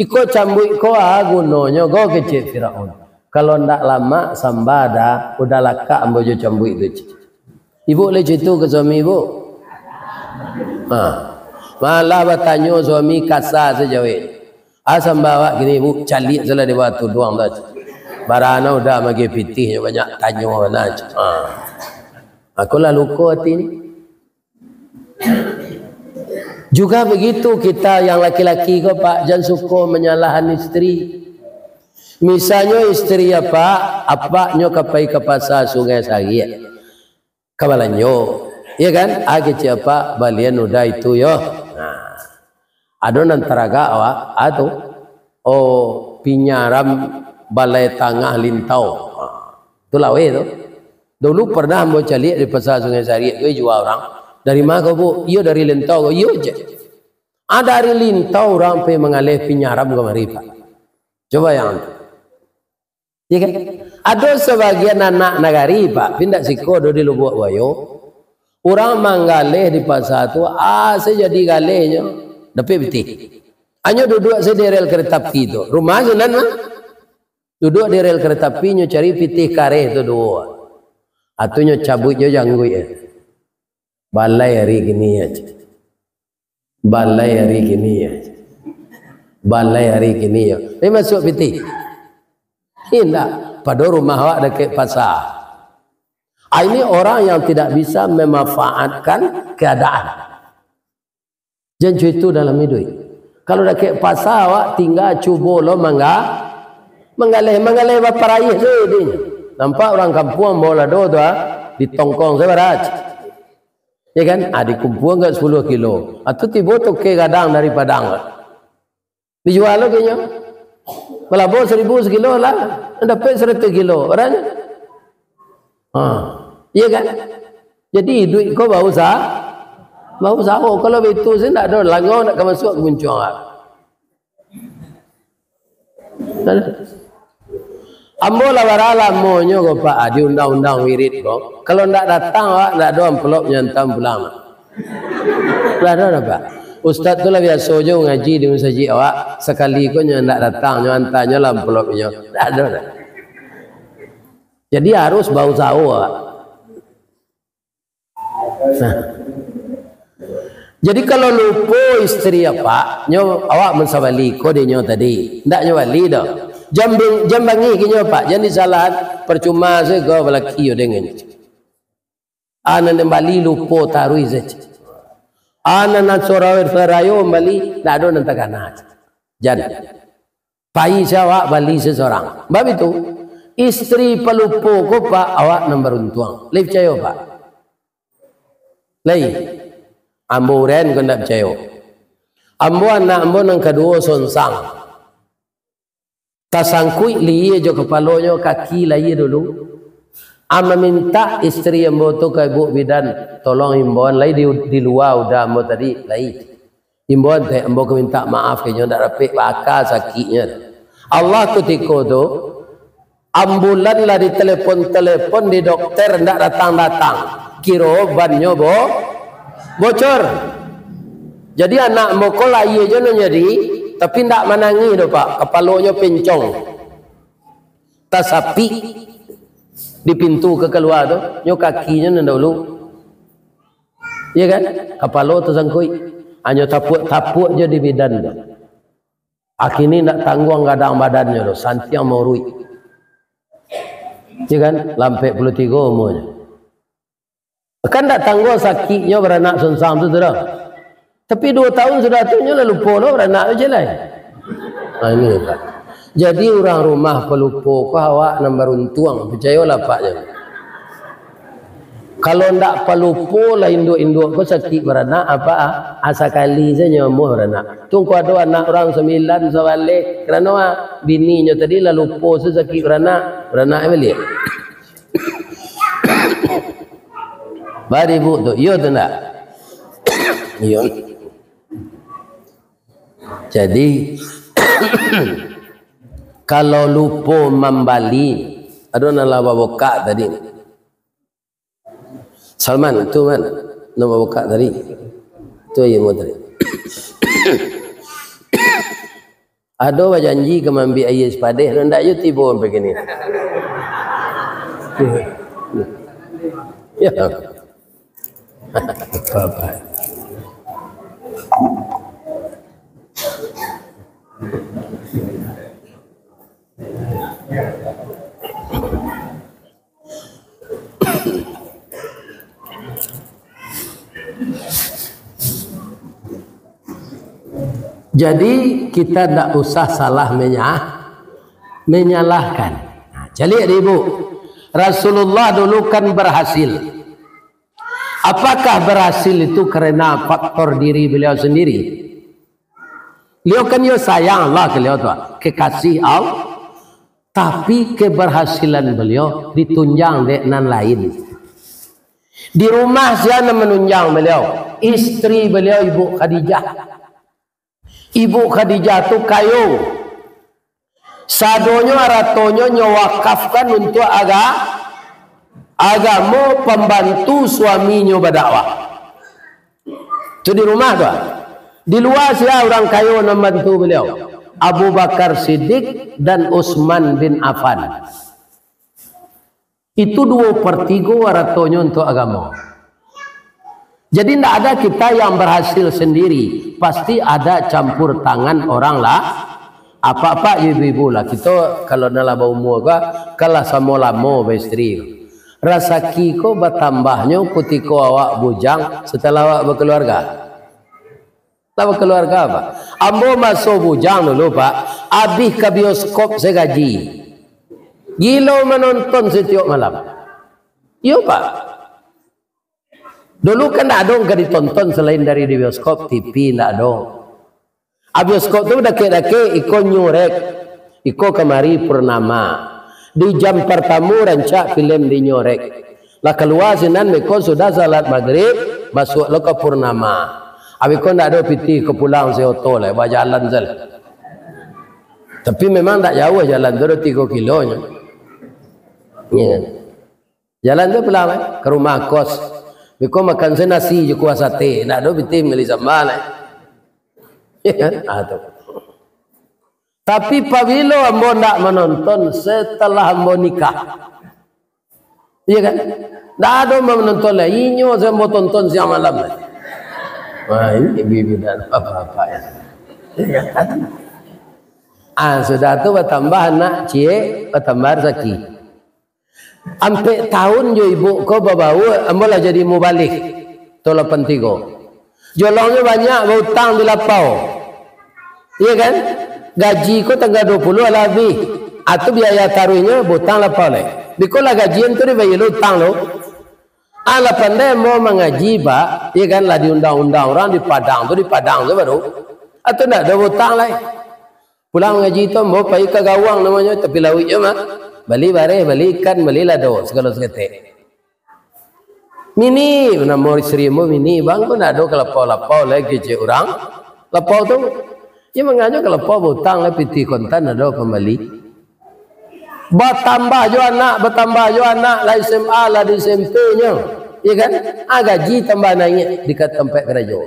"Iko cambuik ko, ah, gunonyo ko," kecek Firaun. "Kalau ndak lamak samba dah, udah lakak ambo jo cambuik tu," cek. Ibu lai cito ka suami ibu? Ha. Malah batanyo suami kasa sajo, weh. "Ah, samba awak kini, Bu, caliak salah di bawah tuduang tu." Barana udah mageh pitih, banyak tanyo bana. Ha. Aku lah luko hati ni. Juga begitu kita yang laki-laki ko, Pak, jan suko manyalahan isteri. Misalnyo isteri apak, apaknyo ka pai ka pasa Sungai Sariak. Ka balanjo, iya kan? Ah, kecek apak, balian udah itu yo. Nah, ado nan taragak awak, ah, tu. Oh, pinyaram balai tangah Lintau. Ah, tu laweh tu. Dulu pernah ambo caliak di Pasa Sungai Sariak tu, jua urang. "Dari ma ko, Bu?" "Iyo, dari Lintau ko." "Iyo," cek. Ah, dari Lintau urang pai mangaleh pinyaram kamari, Pak. Coba yang tu. Iya kan? Ado sabagian anak nagari, Pak, pi ndak siko do di Lubuak Buayo. Urang manggaleh di pasa tu, ah, sajo jadi galehnyo, dapek pitih. Anyo duduak sajo di rel kereta api tu. Rumah sinan mah. Duduak di rel kereta api, nyo cari pitih kareh tu duo. Atu nyo cabuik jo jangguik, eh. Balai ari kini yo, cek. Balai ari kini yo, cek. Balai ari kini yo. Tapi masuak pitih? Indak. Pado rumah awak dakek pasa. Ah, ini orang yang tidak bisa memanfaatkan keadaan. Jan co itu dalam iduik. Kalau dakek pasa awak tingga cubo lo mangga-, manggaleh, manggaleh baparaih tu dinyo. Nampak urang kampuang bao lado tu, ah, ditongkong sajo bara. Ya kan? Ah, dikumpuan agak sapuluah kilo. Ah, tu tibo toke gadang dari Padang. Dijua lo kini. Balabo saribu sakilo lah, dapek saratuih kilo. Barang. Ha. Iya kan? Jadi iduik ko bausaha, bausaho. Kalau baitu se ndak ado, langau ndak ka masuak ka muncuang. Ambo lah bara lamonyo ko, Pak, di undang-undang wirid ko. Kalau ndak datang awak, ndak ado amplop nyo antaan pulang. Ndak ado, Pak. Ustaz tu lah biaso jo ngaji di masajik awak, sakali ko nyo ndak datang, nyo antaanyo lah amplop nyo. Ndak ado, ndak. Jadi harus bausaho awak. Nah. Jadi, kalau lupo istri apak, nyo awak mun sabali ko dek nyo tadi, ndak nyo bali doh. Jan bang-, jan bangih ka nyo apak, jan disalahan, parcuma sajo balaki yo dengan nyo. Anak nan bali lupo taruih sajo. Anak nan sorayo-sorayo bali, ndak ado nan takana. Jan. Pai se awak bali sesorang. Bab itu, istri palupo ko, Pak, awak nan baruntuang. Lai picayo, Pak? Lai. Ambo uran ko ndak picayo. Ambo anak ambo nan kaduo Sonsang. Tasangkuik lihia jo kapalonyo, kaki lahia dulu. Ambo mintak istri ambo tu ka ibu bidan, tolong imbauan lai di, di lua uda ambo tadi, lai. Imbauan teh, ambo ka mintak maaf, ka inyo ndak dapek baaka sakiknyo. Allah kutiko tu, ambulan lah ditelepon-telepon, di dokter ndak datang-datang. Kiro bannyo bo-, bocor. Jadi anak ambo ko lahia jo nan jadi, tapi ndak manangih doh, Pak. Kapalonyo pencong. Tasapik di pintu ka kalua tu, nyo kakinyo nan dahulu. Iya kan? Kapalo tasangkuik. Hanyo tapuak-tapuak jo di bidan tu. Akhirnyo indak tangguang gadang badannyo tu, santiang mauruik. Iya kan? Lah ampek puluah tigo umurnyo. Kan ndak tangguang sakiknyo baranak Sonsang tu, tu doh. Tapi duo tahun sudah tu, nyo lah lupo lo baranak tu, jalai. Ha, ini, Pak. Jadi, urang rumah palupo ko awak nan baruntuang, picayolah, Pak, jan. Kalau ndak palupo lah induak-induak ko sakik baranak, apak, ah, sakali sajo nyo amuah baranak. Tu ko ado anak urang sambilan, sabaleh, karano, ah, bininyo tadi lah lupo, se sakik baranak, baranak baliak. Baribu tu, iyo tu ndak? Iyo. Jadi, kalau lupo mambali, ado nan lah babukak tadi. Salman, tu man, nan babukak tadi. Tu ayo mo tadi. Ado bajanji ka maambiak aia sipadeh, ndak yo tibo sampai kini. Ya. Apa-apa. Jadi, kita ndak usah salah menya-, menyalahkan. Nah, caliak dek ibu. Rasulullah dulu kan berhasil. Apakah berhasil itu karena faktor diri beliau sendiri? Beliau kan yo sayang Allah ka beliau tu, kekasih Allah. Tapi keberhasilan beliau ditunjang dek nan lain. Di rumah sia nan manunjang beliau? Istri beliau, Ibu Khadijah. Ibu Khadijah tu kayo. Sadonyo aratonyo nyo wakafkan untuak aga-, agamo, pambantu suaminyo badakwah. Tu di rumah tu, ah. Di lua sia urang kayo nan bantu beliau? Abu Bakar Siddiq dan Utsman bin Affan. Itu duo per tigo aratonyo untuak agamo. Jadi, ndak ada kita yang berhasil sendiri, pasti ada campur tangan orang lah. Apak-apak, ibu-ibu lah, kito kalau nan lah baumua ko, kan lah samo lamo baistri. Rasaki ko batambahnyo kutiko awak bujang, setelah awak bakaluarga. Lah bakaluarga, Pak. Ambo maso bujang dulu, Pak, abih ka bioskop sagaji. Gilo manonton satiok malam. Iyo, Pak. Dulu kan ndak ado ka ditonton salain dari di bioskop, T V ndak ado. A, bioskop tu dakek-dakek, iko Nurek, iko kamari Purnama. Di jam partamo rancak filem di Nurek. Lah kalua sinan, beko sudah salat Magrib, masuak lo ka Purnama. Abih ko ndak ado pitih ka pulang se oto lai, bajalan se lah. Tapi memang ndak jauah jalan tu, ado tigo kilo nyo. Iyo kan? Jalan tu pulang, eh, ka rumah kos. Beko makan se nasi jo kuah sate, ndak ado pitih mambali samba lai. Iyo kan? Ah, tu. Tapi pabilo ambo ndak manonton setelah ambo nikah. Iyo kan? Ndak ado manonton lai. Inyo se ambo tonton siang malam lai. Wah, ini ibu-ibu dan bapak-bapak ya. Ah, sudah tu batambah anak ciek, batambah rasaki. Ampek tahun jo ibu ko babaua, ambo lah jadi mubalig. Tahun lapan tigo. Jolongnyo banyak, bautang di lapau. Iya kan? Gaji ko tanggal dua puluh lah abih. Atu biaya taruihnyo bautang lapau lai. Biko lah gajian tu dibayar lo utang lo. Alah pandai ambo mangaji, Pak. Iya kan? Lah diundang-undang urang di Padang tu, di Padang tu baru. Atu ndak ado bautang lai. Pulang mangaji tu, ambo pai ka Gawang namonyo, tapi lauik jo mah. Bali bareh, bali ikan, bali lado, sagalo saketek. Mini, namo isteri ambo Mini, bang, ko ndak ado ka lapau-lapau lai kecek urang. Lapau tu, iyo manganyo ka lapau bautang lai pitih kontan ndak ado pambali. Batambah jo anak, batambah jo anak, lah S M A, lah di S M P nyo. Iyo kan? Ah, gaji tambah naiak di ka-, tampek karajo.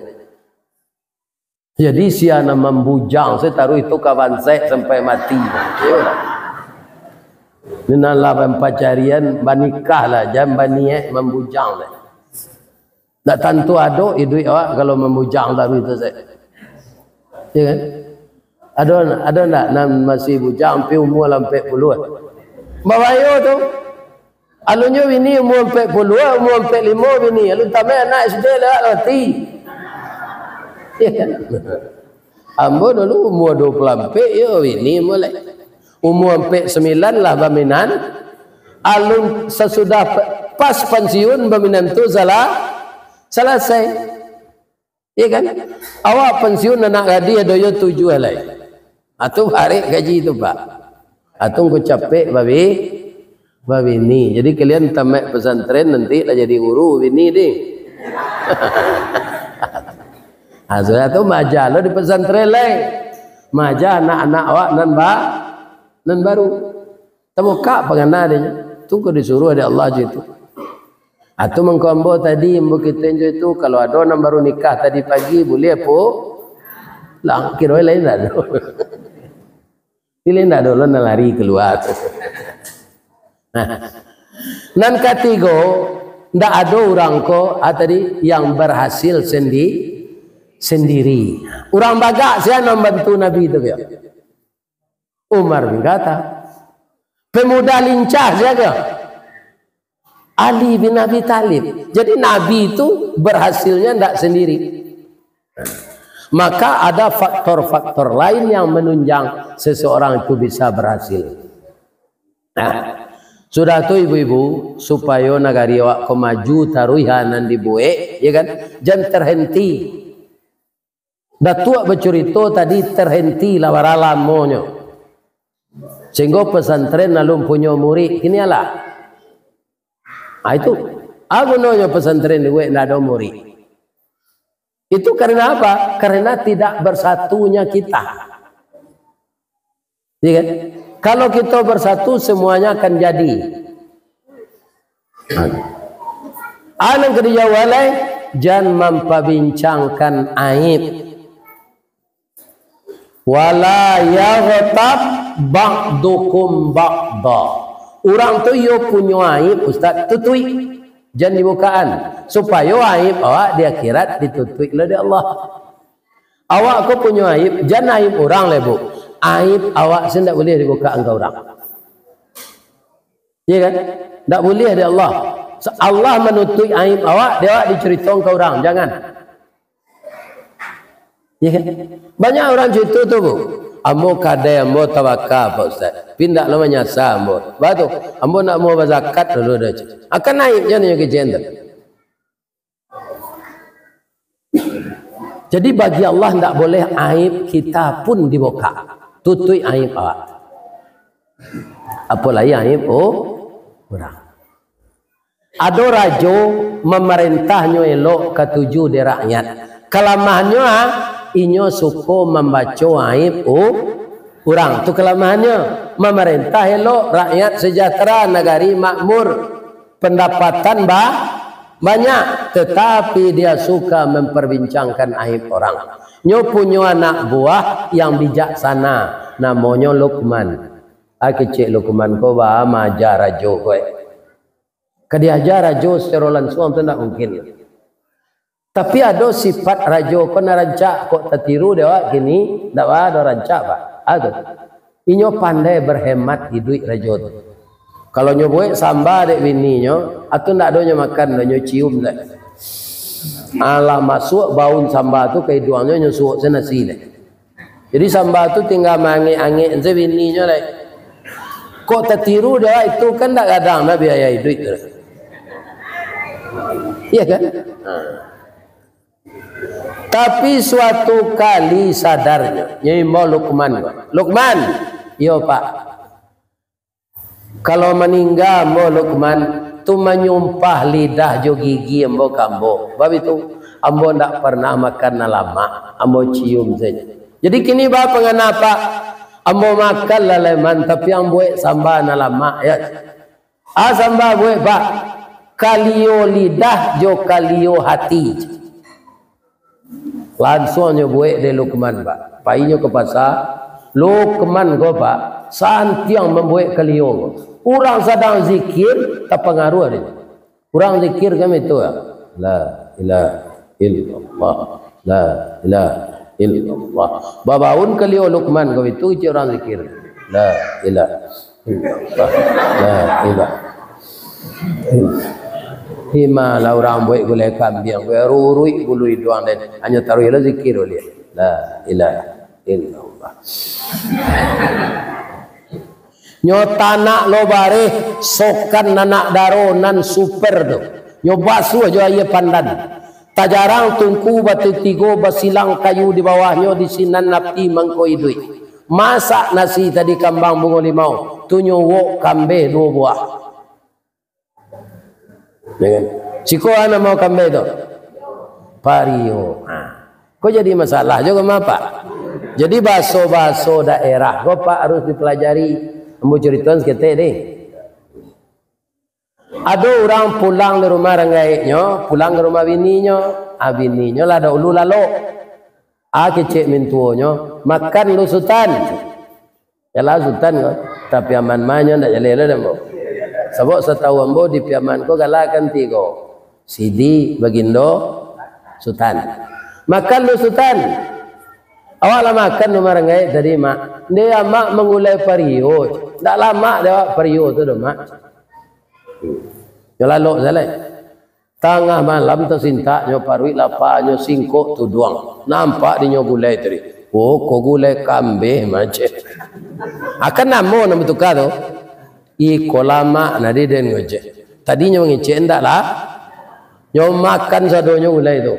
Jadi, sia nan mambujang, sia taruih tu ka bansaik sampai mati. Iyo. Nan lah bampacarian, banikah lah, jan baniaik mambujang lah. Ndak tantu ado iduik awak kalau mambujang taruih tu, Ustaz. Iyo kan? Ado, ado ndak nan masih bujang, tapi umua lah ampek puluah? Babayo tu. Alun nyo bini umua ampek puluah, umua ampek limo bini. Alun tamaik anak S D lah mati. Iyo kan? Ambo dulu umua dua puluh ampek, yo, bini ambo lai. Umua ampek sambilan lah baminan. Alun sasudah pa-, pas pansiun baminan tu salah, salasai. Iyo kan? Awak pansiun anak gadih ado yo tujuah lai. Atu barek gaji tu, Pak. Atu ngko capek babi-, babini. Jadi kalian tamaik pesantren nanti lah jadi guru bini deh. Ah, sudah tu maaja lo di pesantren lai. Maaja anak-anak awak nan ba-, nan baru. Tabukak pangana dek inyo. Tu ko disuruah dek Allah jo itu. Atu mangko ambo tadi, ambo kito jo itu, kalau ado nan baru nikah tadi pagi, buliah pu-, lang, kiro lain dak ado. Pilih ndak ado lo nan lari kalua. Nah, nan katigo, ndak ado urang ko, ah, tadi, yang berhasil sendi-, sendiri. Urang bagak sia nan bantu Nabi tu, yo? Umar bin Khattab. Pemuda lincah sia ko? Ali bin Abi Thalib. Jadi Nabi itu berhasilnya ndak sendiri. Maka ada faktor-faktor lain yang menunjang seseorang itu bisa berhasil. Nah, sudah tu ibu-ibu, supayo nagari awak ko maju taruih ha nan dibuek, ya kan? Jan terhenti. Datuak bacurito tadi terhenti lah bara lamonyo. Sehinggo pesantren alun punyo murid, kini alah. Ah, itu. Ah, gunonyo pesantren dibuek ndak ado murid. Itu karena apa? Karena tidak bersatunya kita. Iya kan? Kalau kita bersatu, semuanya akan jadi. Anan ka dijawab lai, jan mampabincangkan aib. Wala yaghtab ba'dukum ba'da. Urang tu iyo punyo aib, Ustaz, tutuik. Jan dibukaan. Supayo aib awak di akhirat ditutuik lah dek Allah. Awak ko punyo aib, jan aib urang lai, Bu. Aib awak se ndak buliah dibukaan ka urang. Iya kan? Ndak buliah dek Allah. Sa-, Allah manutuik aib awak, dek awak dicaritokan ka urang. Jangan. Iya kan? Banyak urang carito tu, Bu. Ambo kadai ambo tabaka, Pak Ustaz. Tapi ndak lo manyasa ambo. Ba tu, ambo ndak mau bazakat dulu dah. Akan aib jan nyo kecek tu. Jadi bagi Allah ndak boleh aib kita pun dibuka. Tutuik aib awak. Apolai aib, oh, urang. Ado rajo mamarentahnyo elok katuju dek rakyat. Kalamahannyo, ah, inyo suko mambaco aib u-, urang. Tu kalamahannyo. Mamarentah elok, rakyat sejahtera, nagari makmur, pendapatan ba-, banyak, tetapi dia suka memperbincangkan aib orang. Nyo punyo anak buah yang bijaksana, namonyo Lukman. Ah, kecek Lukman ko ba maaja rajo ko, eh. Ka diaja rajo secara langsung tu ndak mungkin. Tapi ado sifat rajo ko nan rancak, kok tatiru dek awak kini, ndak ado rancak, Pak. Ado. Inyo pandai berhemat iduik rajo tu. Kalau nyo buek samba dek bininyo, atu ndak ado nyo makan doh, nyo cium dek. Alah masuak baun samba tu ka iduangnyo, nyo suok se nasi dek. Jadi samba tu tingga maangek-angek se bininyo lai. Kok tatiru dek awak itu, kan ndak gadang dah biaya iduik tu. Iya kan? Ha. Tapi suatu kali sadarnyo, nyo imbau Lukman ko. "Lukman!" "Iyo, Pak." "Kalau maningga ambo, Lukman, tu manyumpah lidah jo gigi ambo ka ambo. Bab itu, ambo ndak parnah makan nan lamak, ambo cium sajo. Jadi kini ba pangana, Pak, ambo makan lah lai man, tapi ang buek samba nan lamak, ya." "A samba buek, Pak?" "Kalio lidah jo kalio hati." Lansuang nyo buek dek Lukman, Pak. Painyo ka pasa, Lukman ko, Pak, santiang mambuek kalio ko. Urang sadang zikir, tapangaruah dek. Urang zikir kan itu, ya. La ilaha illallah. La ilaha illallah. Babaun kalio Lukman ko itu, kecek urang zikir. La ilaha illallah. La ilaha illallah. Hima lah urang buek gulai kambiang, buek ruruik bulu iduang den. Hanyo taruih lo zikir ulih. La ilaha illallah. Nyo tanak lo bareh, sokan anak daro nan super tu. Nyo basuah jo aia pandan. Tajarang tungku batitigo, basilang kayu di bawahnyo, di sinan api mangko iduik. Masak nasi tadi kambang bungo limau, tu nyo wok kambeh duo buah. Ya kan? Siko a namo kambeh tu? Pario. Ha. Ko jadi masalah juo mah, Pak. Jadi baso-baso daerah ko, Pak, harus dipelajari. Ambo caritoan saketek deh. Ado urang pulang dari rumah urang gaeknyo, pulang ka rumah bininyo. Ah, bininyo lah dahulu lalok. Ah, kecek mintuonyo, "Makan lu, Sutan." Yalah, Sutan ko. Tapi Piaman mah nyo ndak jaleh lo dek ambo. Sabab satahu ambo di Piaman ko galakan tigo. Sidi, Bagindo, Sutan. "Makan lu, Sutan." "Awak lah makan rumah urang gaek tadi, Mak?" "Ndeh, Amak manggulai pario. Ndak lamak dek awak pario tu doh, Mak." Nyo lalok sajo lai. Tangah malam tasintak nyo paruik lapa, nyo singkok tuduang. Nampak di nyo gulai tadi. Oh, ko gulai kambeh, mah, cek. Akan namo nan batuka tu? Iko lamak nadi den ngecek. Tadi nyo mangecek ndak lah. Nyo makan sadonyo gulai tu.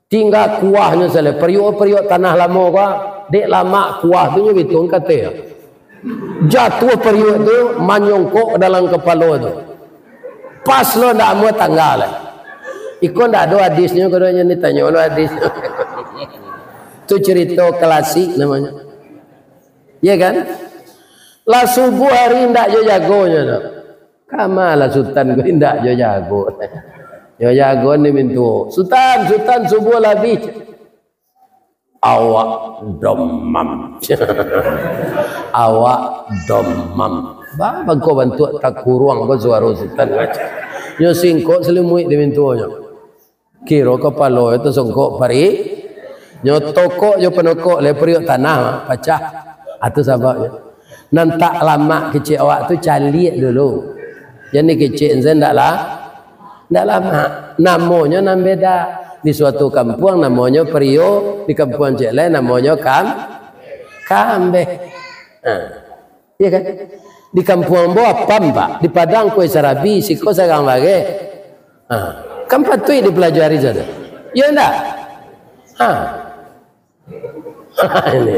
Tingga kuahnyo sajo, pariuk-pariuk tanah lamo ko, dek lamak kuah tu nyo bituang ka ateh. Jatuah pariuk tu, manyongkok dalam kapalo tu. Pas lo ndak amuah tangga lai. Iko ndak ado hadisnyo, katonyo ni tanyo lo hadis. Tu carito klasik namonyo. Iya kan? Lah subuah hari ndak jo jagonyo tu. Kama lah Sutan ko indak jo jago. Jo jago ni mintuo. "Sutan, Sutan, subuah lah abih." "Awak domam." "Awak domam." Ba-, bangko bantuak takuruang ko suaro Sutan. Nyo singkok salimuik di mintuonyo. Kiro kapalo itu songkok pari. Nyo tokok jo panokok lai pariuk tanah, pacah. Atu sababnyo. Nan tak lamak kecek awak tu caliak dulu. Jan dikecek nse ndak lah. Ndak lamak. Namonyo nan beda. Di suatu kampuang namonyo pario, di kampuang cek lai namonyo kam-, kambeh. Ha. Iya kan? Di kampuang ambo apam, Pak. Di Padang kue sarabi, siko sarang bareh. Ha. Kan patuik dipelajari sajo. Iya ndak? Ha. Ini.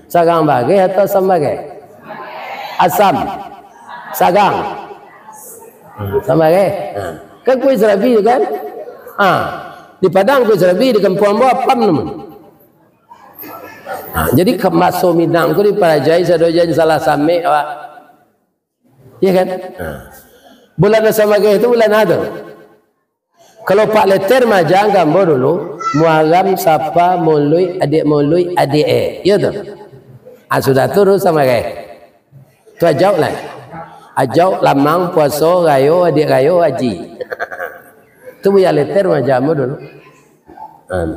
Sarang bareh atau asam bareh? Asam. Sarang. Ha, asam bareh. Ha. Kan kue sarabi tu kan? Ha. Di Padang kue sarabi, di kampuang ambo apam namonyo. Ha, jadi ka-, baso Minang ko dipalajari sado, jan salah samek awak. Iya kan? Ha. Bulan asam bareh tu bulan a tu. Kalau Pak Leter maaja ka ambo dulu, Muaram, Sapa, Muluik, Adiak Muluik, Adiak e. Iyo tu. Ha, sudah tu baru asam bareh. Tu ajauk lah. Ajauk, lamang, puaso, rayo, adiak rayo, haji. Tu Buya Leter maaja ambo dulu. An.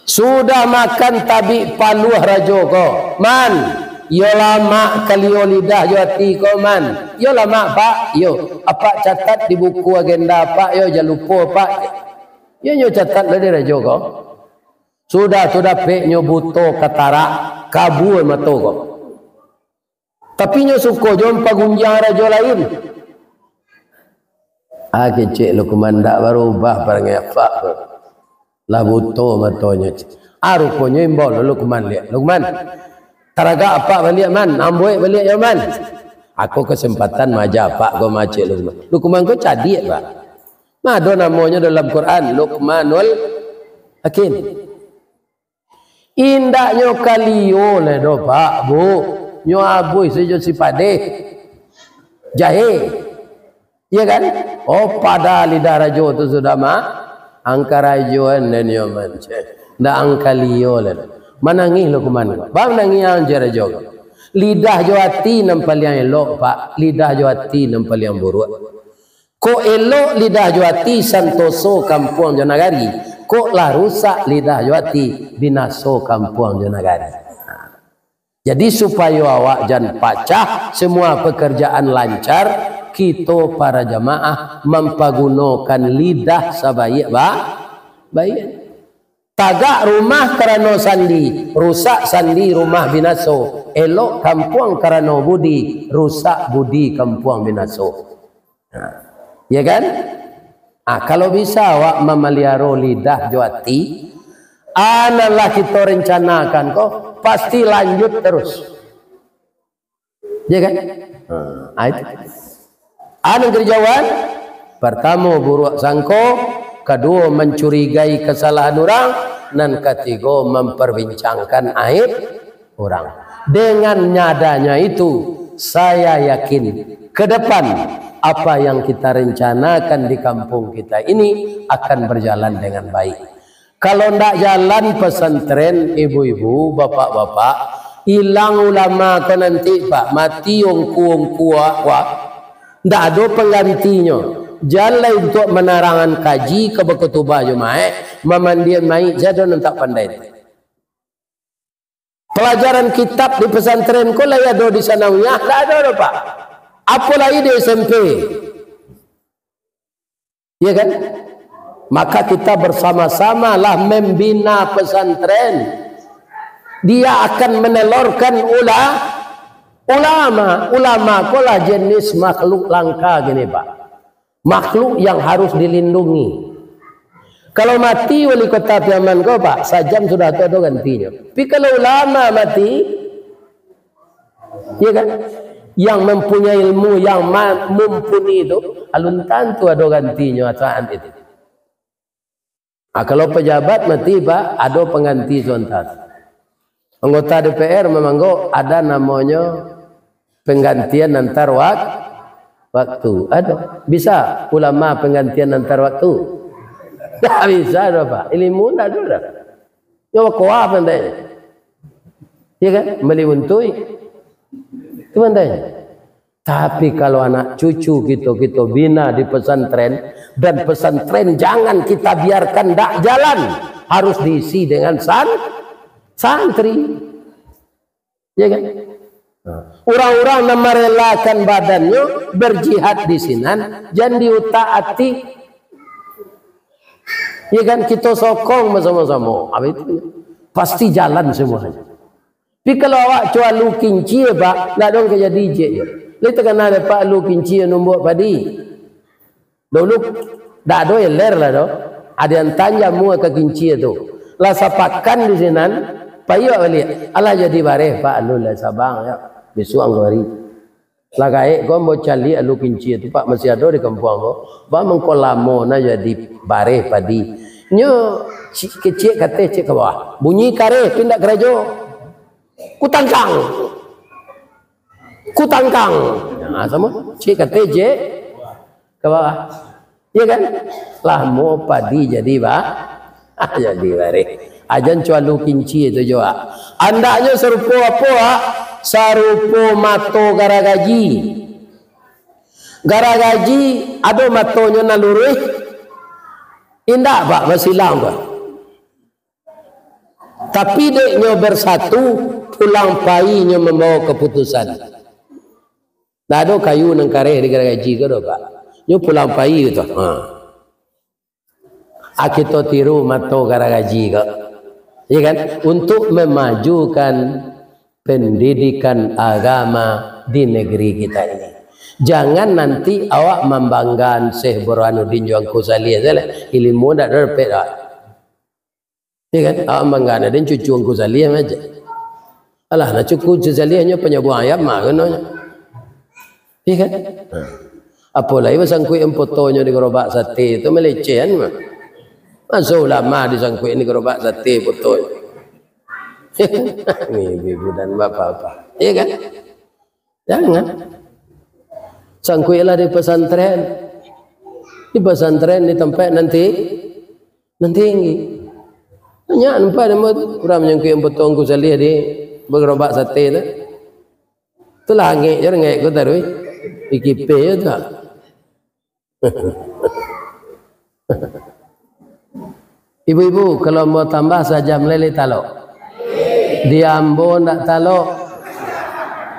Sudah makan tabik paluah rajo ko, "Man, iyo lamak kalio lidah jo ati ko, Man." "Iyo lamak, Pak." "Iyo." "Apak catat di buku agenda Apak, yo, jan lupo, Pak." Yo, nyo catat lah di rajo ko. Sudah tu dapek nyo buto katarak, kabua mato ko. Tapi nyo suko jo mampagunjiang rajo lain. Ah, kecek Lukman, ndak barubah parangai apak tu. Lah buto matonyo. Ah, ruponyo imbau lo Lukman liak. "Lukman, taragak apak baliak, Man. Ambuik baliak yo, Man." Ako kesempatan maaja apak ko, kecek Lukman. Lukman ko cadiak, Pak. Mah ado namonyo dalam Quran, Luqmanul Hakim. Indaknyo kalio lai doh, Pak, Bu. Nyo abuih sajo sipadeh. Jahe. Iya kan? Oh, pada lidah rajo tu sudah ma-, angka rajoan den yo manceh. Ndak angka lio lai. Manangih Lukman ko. Ba manangih anjir rajo ko. Lidah jo ati nan paliang elok, Pak. Lidah jo ati nan paliang buruak. Kok elok lidah jo ati, santoso kampuang jo nagari. Kok lah rusak lidah jo ati, binaso kampuang jo nagari. Jadi, supayo awak jan pacah, semua pekerjaan lancar, kito para jamaah mampagunokan lidah sabaiak ba-, baiak. Tagak rumah karano sandi, rusak sandi rumah binaso. Elok kampuang karano budi, rusak budi kampuang binaso. Nah, iya kan? Ah, kalau bisa awak mamaliaro lidah jo ati, a nan lah kito rencanakan ko, pasti lanjut terus. Iya kan? Ah, itu. A nan ka dijauahan, partamo, buruak sangko, kaduo, mancurigai kasalahan urang, nan katigo, mamparbincangkan aib urang. Dengan adanya itu, saya yakin ke depan apa yang kita rencanakan di kampung kita ini akan berjalan dengan baik. Kalau ndak jalan pesantren, ibu-ibu, bapak-bapak, ilang ulama ko nanti, Pak, mati ungku-ungku awak, wah, ndak ado penggantinyo. Jan lai untuak manarangan kaji ka bakutubah Jumaik, mamandian mayik sajo nan tak pandai. Pelajaran kitab di pesantren ko lai ado di sanawiyah? Ndak ado doh, Pak. Apo lai di S M P? Iya kan? Maka kita bersama-samalah membina pesantren. Dia akan menelorkan ula-, ulama. Ulama ko lah jenis makhluk langka kini, Pak. Makhluk yang harus dilindungi. Kalau mati wali kota Piaman ko, Pak, sajam sudah tu ado gantinyo. Tapi kalau ulama mati, iya kan? Yang mempunyai ilmu, yang ma-, mumpuni tu, alun tantu ado gantinyo saat itu. Ah, kalau pejabat mati, Pak, ado pengganti sementara. Anggota D P R memang ko ado namonyo penggantian antar wak-, waktu. Ado. Bisa ulama penggantian antar waktu? Ndak bisa doh, Pak. Ilmu ndak ado doh. Nyo bakoa pandai. Iya kan? Bali buntui. Itu pandai. Tapi kalau anak cucu kito, kito bina di pesantren, dan pesantren jangan kita biarkan ndak jalan, harus diisi dengan san-, santri. Ya kan? Nah, urang-urang nan marelakan badannyo berjihad di sinan, jan di utak ati. Ya kan? Kito sokong basamo-samo. Apa itu? Pasti jalan semuanya. Tapi kalau awak cua lu kincia, Pak, ndak dong ka jadi ijek je. Lai takana dek Pak lu kincia numbuak padi. Dulu ndak ado iler lah doh. Ado nan tanjam mua ka kincia tu. Lah sapakan di sinan, paiyo baliak. Alah jadi bareh, Pak, alun lah sabang, ya. Bisuak angku ari. Lah gaek ko ambo caliak lu kincia tu, Pak, masih ado di kampuang ko. Ba mangko lamo na jadi bareh padi. Nyo ci-, kecek ka ateh, cek ka bawah. Bunyi kareh, tapi ndak karajo. Kutangkang. Kutangkang. Nah, samo. Cek ka ateh, cek ka bawah. Iya kan? Lamo padi jadi ba-, jadi bareh. Ajan cua lu kincia tu jua. Andaknyo sarupo apo, ah? Sarupo mato garagaji. Garagaji ado matonyo nan luruih? Indak, Pak, masilang, Pak. Tapi dek nyo bersatu, pulang pai nyo mambawa kaputusan. Ndak ado kayu nan kareh di garagaji ko doh, Pak. Nyo pulang pai tu. Ha. A, kito tiru mato garagaji ko. Iya kan? Untuk memajukan pendidikan agama di negeri kita ini. Jangan nanti awak mambanggaan Syekh Burhanuddin jo Angku Saliah sajo lah. Ilmu ndak dapek dah. Iya kan? Awak mambanggaan den cucu Angku Saliah macam. Alah, nah cucu Angku Saliah nyo panyabuang ayam mah kenonyo. Iya kan? Ha. Apolai basangkuik fotonyo di garobak sate tu, malecehan mah. Masa ulama disangkuik di garobak sate fotonyo. Ni ibu-ibu dan bapak-bapak. Iya kan? Jangan. Sangkuiklah di pesantren. Di pesantren di tampek nan ti-, nan tinggi. Banyak nampak demo tu. Urang manyangkuik foto Angku Saliah di bagarobak sate tu. Itulah angek je, angek ko taruih. Pikipeh je tu. Ibu-ibu, kalau ambo tambah sajam lai, lai talok? Di ambo ndak talok.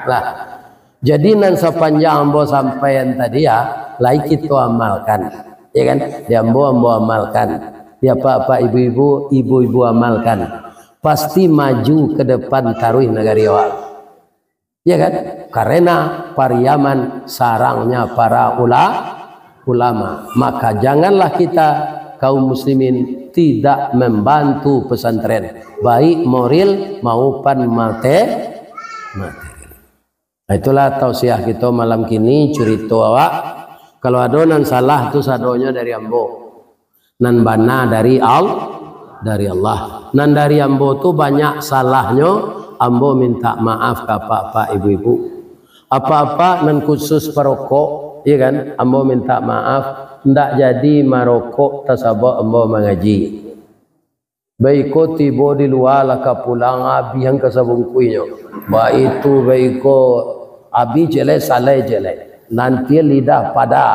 Lah. Jadi nan sapanjang ambo sampaian tadi ya, lai kito amalkan. Ya kan? Di ambo, ambo amalkan. Di apak-apak ibu-ibu, ibu-ibu amalkan. Pasti maju ke depan taruih nagari awak. Ya kan? Karena Pariaman sarangnya para ula-, ulama. Maka janganlah kita kaum muslimin tidak membantu pesantren, baik moral maupun mate-, materi. Nah, itulah tausiah kito malam kini, curito awak. Kalau ado nan salah tu sadonyo dari ambo. Nan bana dari Al-, dari Allah. Nan dari ambo tu banyak salahnyo, ambo minta maaf ka apak-apak ibu-ibu. Apak-apak nan khusus parokok, iya kan, ambo minta maaf, ndak jadi marokok tasabab ambo mangaji. Baiko tibo di lua lah ka pulang, abih ang ka sabungkuihnyo. Baitu baiko, abih jelek, salai jelek. Nanti lidah pada.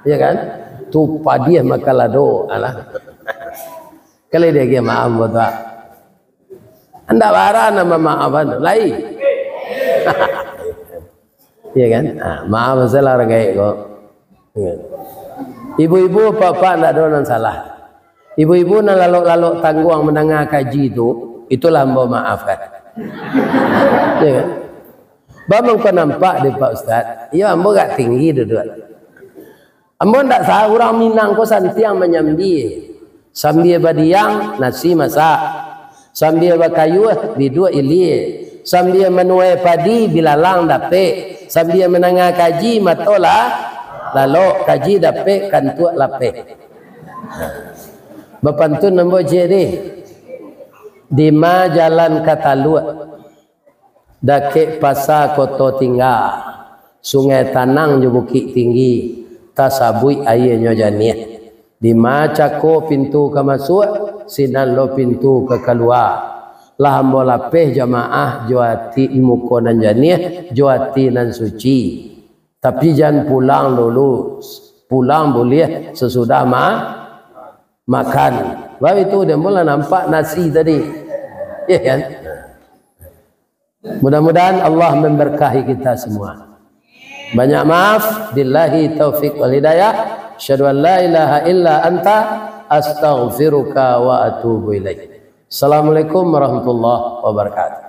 Ya kan? Tu padiah makan lado. Alah. Kalau dia kira maaf, betul tak? Ndak bara nak mamaafan. Lai. Ya kan? Ha, maaf salah urang gaek ko. Ya. Ibu-ibu, apak-apak, ndak ado nan salah. Ibu-ibu nan lalok-lalok tangguang mandanga kaji tu, itulah ambo maafkan. Ya kan? Baa mangko nampak dek Pak Ustaz, iyo ambo agak tinggi duduak. Ambo ndak salah, urang Minang ko santiang manyambia. Sambia badiang, nasi masak. Sambia bakayuah, biduak ilia. Sambia manuai padi, bilalang dapek. Sambia mandanga kaji, mato lah lalok, kaji dapek, kantuak lapeh. Bapantun ambo ciek deh. Dima jalan ka Taluak, dakek pasa koto tingga, sungai tanang jo bukik tinggi, tasabuik aianyo janiah. Dima cako pintu ka masuak, sinan lo pintu ka kalua. Lah ambo lapeh jamaah jo ati, muko nan janiah, jo ati nan suci. Tapi jan pulang dulu, pulang buliah sasudah ma-, makan. Baitu dek ambo lah nampak nasi tadi. Ya kan? Mudah-mudahan Allah memberkahi kita semua. Banyak maaf. Billahi taufik wal hidayah. Asyhadu an la ilaha illa anta, astaghfiruka wa atubu ilaik. Assalamualaikum warahmatullahi wabarakatuh.